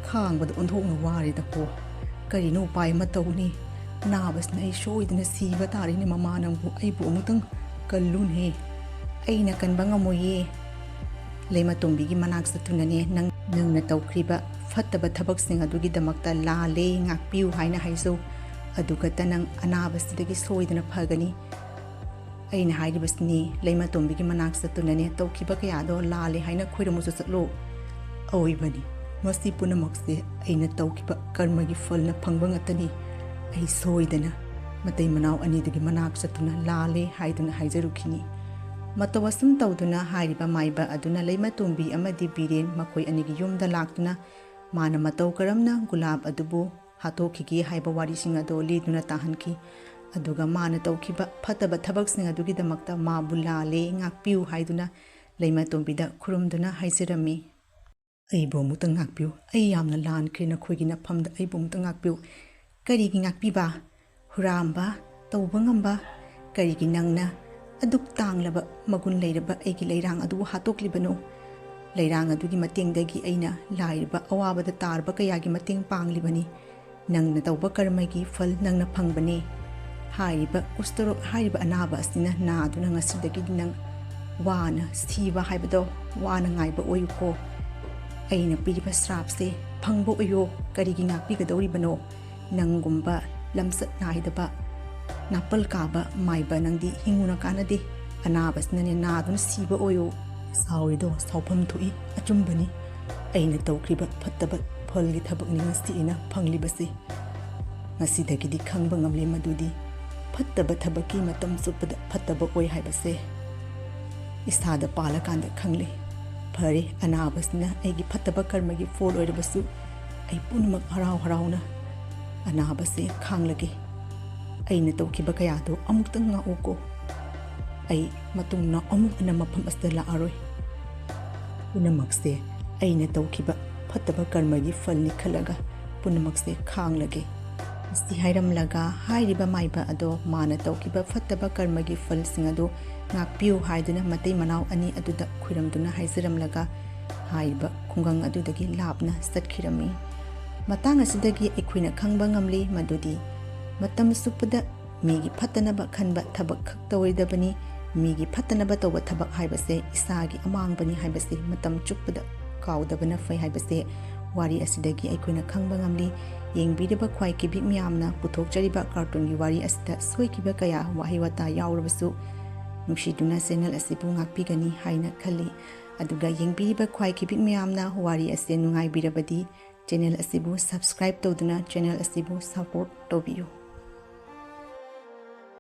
ꯈꯥꯡꯕꯗ ꯑꯣꯟꯊꯣꯛꯅ ꯋꯥꯔꯦꯗꯀꯣ꯫ ꯀꯔꯤꯅꯣ ꯎꯄꯥꯏ ꯑꯃ ꯇꯧꯅꯤ꯫ ꯑꯅꯥꯕꯁꯤꯅ ꯑꯩ ꯁꯣꯏꯗꯅ ꯁꯤꯕ ꯇꯥꯔꯦꯅꯦ꯫ ꯃꯃꯥ, ꯅꯪꯕꯨ, ꯑꯩꯕꯨ ꯑꯃꯨꯛꯇꯪ ꯀꯜꯂꯨꯅꯦ꯫ ꯑꯩꯅ ꯀꯟꯕ ꯉꯝꯃꯣꯏꯌꯦ꯫ ꯂꯩꯃꯇꯣꯝꯕꯤꯒꯤ ꯃꯅꯥꯛ ꯆꯠꯇꯨꯅꯅꯦ, ꯅꯪ, ꯅꯪꯅ ꯇꯧꯈ꯭ꯔꯤꯕ ꯐꯠꯇꯕ ꯊꯕꯛꯁꯤꯡ ꯑꯗꯨꯒꯤꯗꯃꯛꯇ ꯂꯥꯜꯂꯦ, ꯉꯥꯛꯄꯤꯌꯨ ꯍꯥꯏꯅ ꯍꯥꯏꯖꯧ꯫ ꯑꯗꯨꯒꯇ ꯅꯪ ꯑꯅꯥꯕꯁꯤꯗꯒꯤ ꯁꯣꯏꯗꯅ ꯐꯒꯅꯤ꯫ ꯑꯩꯅ ꯍꯥꯏꯔꯤꯕꯁꯤꯅꯤ, ꯂꯩꯃꯇꯣꯝꯕꯤꯒꯤ ꯃꯅꯥꯛ ꯆꯠꯇꯨꯅꯅꯦ, ꯇꯧꯈꯤꯕ ꯀꯌꯥꯗꯣ ꯂꯥꯜꯂꯦ ꯍꯥꯏꯅ ꯈꯣꯏꯔꯝꯃꯨꯁꯨ ꯆꯠꯂꯣ꯫ ꯑꯑꯣꯏꯕꯅꯤ, ꯃꯁꯤ ꯄꯨꯝꯅꯃꯛꯁꯦ ꯑꯩꯅ ꯇꯧꯈꯤꯕ ꯀꯔꯃꯒꯤ ꯐꯜꯅ ꯐꯪꯕ ꯉꯥꯛꯇꯅꯤ꯫ ꯑꯩ ꯁꯣꯏꯗꯅ ꯃꯇꯩ ꯃꯅꯥꯎ ꯑꯅꯤꯗꯨꯒꯤ ꯃꯅꯥꯛ ꯆꯠꯇꯨꯅ ꯂꯥꯜꯂꯦ ꯍꯥꯏꯗꯨꯅ ꯍꯥꯏꯖꯔꯨꯈꯤꯅꯤ꯫ ꯃꯇꯧ ꯑꯁꯨꯝ ꯇꯧꯗꯨꯅ ꯍꯥꯏꯔꯤꯕ ꯃꯥꯏꯕ ꯑꯗꯨꯅ ꯂꯩꯃꯇꯣꯝꯕꯤ ꯑꯃꯗꯤ ꯕꯤꯔꯦꯟ ꯃꯈꯣꯏ ꯑꯅꯤꯒꯤ ꯌꯨꯝꯗ ꯂꯥꯛꯇꯨꯅ ꯃꯥꯅ ꯃꯇꯧ ꯀꯔꯝꯅ ꯒꯨꯂꯥꯞ ꯑꯗꯨꯕꯨ ꯍꯥꯠꯇꯣꯛꯈꯤꯒꯦ ꯍꯥꯏꯕ ꯋꯥꯔꯤꯁꯤꯡ ꯑꯗꯣ ꯂꯤꯗꯨꯅ ꯇꯥꯍꯟꯈꯤ꯫ ꯑꯗꯨꯒ ꯃꯥꯅ ꯇꯧꯈꯤꯕ ꯐꯠꯇꯕ ꯊꯕꯛꯁꯤꯡ ꯑꯗꯨꯒꯤꯗꯃꯛꯇ ꯃꯥꯕꯨ ꯂꯥꯜꯂꯦ, ꯉꯥꯛꯄꯤꯌꯨ ꯍꯥꯏꯗꯨꯅ ꯂꯩꯃꯇꯣꯝꯕꯤꯗ ꯈꯨꯔꯨꯝꯗꯨꯅ ꯍꯥꯏꯖꯔꯝꯃꯤ꯫ "ꯑꯩꯕꯨ ꯑꯃꯨꯛꯇ ꯉꯥꯛꯄꯤꯌꯨ, ꯑꯩ ꯌꯥꯝꯅ ꯂꯥꯟꯈ꯭ꯔꯦ, ꯅꯈꯣꯏꯒꯤ ꯅꯐꯝꯗ ꯑꯩꯕꯨ ꯑꯃꯨꯛꯇ ꯉꯥꯛꯄꯤꯌꯨ"꯫ "ꯀꯔꯤꯒꯤ ꯉꯥꯛꯄꯤꯕ? ꯍꯨꯔꯥꯝꯕ, ꯇꯧꯕ ꯉꯝꯕ, ꯀꯔꯤꯒꯤ ꯅꯪꯅ ꯑꯗꯨꯛ ꯇꯥꯡꯂꯕ ꯃꯒꯨꯟ ꯂꯩꯔꯕ ꯑꯩꯒꯤ ꯂꯩꯔꯥꯡ ꯑꯗꯨꯕꯨ ꯍꯥꯠꯇꯣꯛꯂꯤꯕꯅꯣ? ꯂꯩꯔꯥꯡ ꯑꯗꯨꯒꯤ ꯃꯇꯦꯡꯗꯒꯤ ꯑꯩꯅ ꯂꯥꯏꯔꯕ ꯑꯋꯥꯕꯗ ꯇꯥꯔꯕ ꯀꯌꯥꯒꯤ ꯃꯇꯦꯡ ꯄꯥꯡꯂꯤꯕꯅꯤ꯫ ꯅꯪꯅ ꯇꯧꯕ ꯀꯔꯃꯒꯤ ꯐꯜ ꯅꯪꯅ ꯐꯪꯕꯅꯤ"꯫ ꯍꯥꯏꯔꯤꯕ ꯀꯨꯁꯇꯔꯣꯛ ꯍꯥꯏꯔꯤꯕ ꯑꯅꯥꯕ ꯑꯁꯤꯅ ꯅꯥꯗꯨꯅ ꯉꯁꯤꯗꯒꯤꯗꯤ ꯅꯪ ꯋꯥꯅ ꯁꯤꯕ ꯍꯥꯏꯕꯗꯣ ꯋꯥꯅ ꯉꯥꯏꯕ ꯑꯣꯏꯌꯨꯀꯣ꯫ ꯑꯩꯅ ꯄꯤꯔꯤꯕ ꯁ꯭ꯔꯥꯞꯁꯦ ꯐꯪꯕ ꯑꯣꯏꯌꯣ꯫ ꯀꯔꯤꯒꯤ ꯉꯥꯛꯄꯤꯒꯗꯧꯔꯤꯕꯅꯣ? ꯅꯪꯒꯨꯝꯕ ꯂꯝꯆꯠ ꯅꯥꯏꯗꯕ, ꯅꯥꯄꯜ ꯀꯥꯕ ꯃꯥꯏꯕ ꯅꯪꯗꯤ ꯍꯤꯡꯉꯨꯅ ꯀꯥꯟꯅꯗꯦ꯫ ꯑꯅꯥꯕꯁꯤꯅꯅꯦ ꯅꯥꯗꯨꯅ ꯁꯤꯕ ꯑꯣꯏꯌꯣ꯫ ꯁꯥꯎꯔꯤꯗꯣ ꯁꯥꯎꯐꯝ ꯊꯣꯛꯏ, ꯑꯆꯨꯝꯕꯅꯤ꯫ ꯑꯩꯅ ꯇꯧꯈ꯭ꯔꯤꯕ ꯐꯠꯇꯕ ꯐꯜꯒꯤ ꯊꯕꯛꯅꯤ ꯉꯁꯤ ꯑꯩꯅ ꯐꯪꯂꯤꯕꯁꯤ꯫ ꯉꯁꯤꯗꯒꯤꯗꯤ ꯈꯪꯕ ꯉꯝꯂꯦ ꯃꯗꯨꯗꯤ ꯐꯠꯇꯕ ꯊꯕꯛꯀꯤ ꯃꯇꯝ ꯆꯨꯞꯄꯗ ꯐꯠꯇꯕ ꯑꯣꯏ ꯍꯥꯏꯕꯁꯦ ꯏꯁꯥꯗ ꯄꯥꯜꯂꯀꯥꯟꯗ ꯈꯪꯂꯦ꯫ ꯐꯔꯦ, ꯑꯅꯥꯕꯁꯤꯅ ꯑꯩꯒꯤ ꯐꯠꯇꯕ ꯀꯔꯃꯒꯤ ꯐꯣꯜ ꯑꯣꯏꯔꯕꯁꯨ ꯑꯩ ꯄꯨꯝꯅꯃꯛ ꯍꯔꯥꯎ ꯍꯔꯥꯎꯅ ꯑꯅꯥꯕꯁꯦ ꯈꯥꯡꯂꯒꯦ꯫ ꯑꯩꯅ ꯇꯧꯈꯤꯕ ꯀꯌꯥꯗꯣ ꯑꯃꯨꯛꯇꯪ ꯉꯥꯛꯎꯀꯣ꯫ ꯑꯩ ꯃꯇꯨꯡꯅ ꯑꯃꯨꯛ ꯍꯟꯅ ꯃꯐꯝ ꯑꯁꯤꯗ ꯂꯥꯛꯑꯔꯣꯏ꯫ ꯄꯨꯝꯅꯃꯛꯁꯦ ꯑꯩꯅ ꯇꯧꯈꯤꯕ ꯐꯠꯇꯕ ꯀꯔꯃꯒꯤ ꯐꯜꯅꯤ ꯈꯜꯂꯒ ꯄꯨꯝꯅꯃꯛꯁꯦ ꯈꯥꯡꯂꯒꯦ꯫ ꯑꯁꯤ ꯍꯥꯏꯔꯝꯂꯒ ꯍꯥꯏꯔꯤꯕ ꯃꯥꯏꯕ ꯑꯗꯣ ꯃꯥꯅ ꯇꯧꯈꯤꯕ ꯐꯠꯇꯕ ꯀꯔꯃꯒꯤ ꯐꯜꯁꯤꯡ ꯑꯗꯨ ꯉꯥꯛꯄꯤꯌꯨ ꯍꯥꯏꯗꯨꯅ ꯃꯇꯩ ꯃꯅꯥꯎ ꯑꯅꯤ ꯑꯗꯨꯗ ꯈꯨꯔꯝꯗꯨꯅ ꯍꯥꯏꯖꯔꯝꯂꯒ ꯍꯥꯏꯔꯤꯕ ꯈꯨꯡꯒꯪ ꯑꯗꯨꯗꯒꯤ ꯂꯥꯞꯅ ꯆꯠꯈꯤꯔꯝꯃꯤ꯫ ꯃꯇꯥꯡ ꯑꯁꯤꯗꯒꯤ ꯑꯩꯈꯣꯏꯅ ꯈꯪꯕ ꯉꯝꯂꯤ ꯃꯗꯨꯗꯤ ꯃꯇꯝ ꯆꯨꯞꯄꯗ ꯃꯤꯒꯤ ꯐꯠꯇꯅꯕ ꯈꯟꯕ ꯊꯕꯛ ꯈꯛ ꯇꯧꯔꯣꯏꯗꯕꯅꯤ꯫ ꯃꯤꯒꯤ ꯐꯠꯇꯅꯕ ꯇꯧꯕ ꯊꯕꯛ ꯍꯥꯏꯕꯁꯦ ꯏꯁꯥꯒꯤ ꯑꯃꯥꯡꯕꯅꯤ ꯍꯥꯏꯕꯁꯤ ꯃꯇꯝ ꯆꯨꯞꯄꯗ ꯀꯥꯎꯗꯕꯅ ꯐꯩ ꯍꯥꯏꯕꯁꯦ ꯋꯥꯔꯤ ꯑꯁꯤꯗꯒꯤ ꯑꯩꯈꯣꯏꯅ ꯈꯪꯕ ꯉꯝꯂꯤ꯫ ꯌꯦꯡꯕꯤꯔꯤꯕ ꯈ꯭ꯋꯥꯏ ꯀꯤꯕꯤꯛ ꯃꯌꯥꯝꯅ ꯄꯨꯊꯣꯛꯆꯔꯤꯕ ꯀꯥꯔꯇꯨꯟꯒꯤ ꯋꯥꯔꯤ ꯑꯁꯤꯗ ꯁꯣꯏꯈꯤꯕ ꯀꯌꯥ ꯋꯥꯍꯩ ꯋꯥꯇꯥ ꯌꯥꯎꯔꯕꯁꯨ ꯅꯨꯡꯁꯤꯗꯨꯅ ꯆꯦꯅꯦꯜ ꯑꯁꯤꯕꯨ ꯉꯥꯛꯄꯤꯒꯅꯤ ꯍꯥꯏꯅ ꯈꯜꯂꯤ꯫ ꯑꯗꯨꯒ ꯌꯦꯡꯕꯤꯔꯤꯕ ꯈ꯭ꯋꯥꯏ ꯀꯤꯕꯤꯛ ꯃꯌꯥꯝꯅ ꯋꯥꯔꯤ ꯑꯁꯤ ꯅꯨꯡꯉꯥꯏꯕꯤꯔꯕꯗꯤ ꯆꯦꯅꯦꯜ ꯑꯁꯤꯕꯨ ꯁꯕꯁꯀ꯭ꯔꯥꯏꯕ ꯇꯧꯗꯨꯅ ꯆꯦꯅꯦꯜ ꯑꯁꯤꯕꯨ ꯁꯄꯣꯔꯠ ꯇꯧꯕꯤꯌꯨ꯫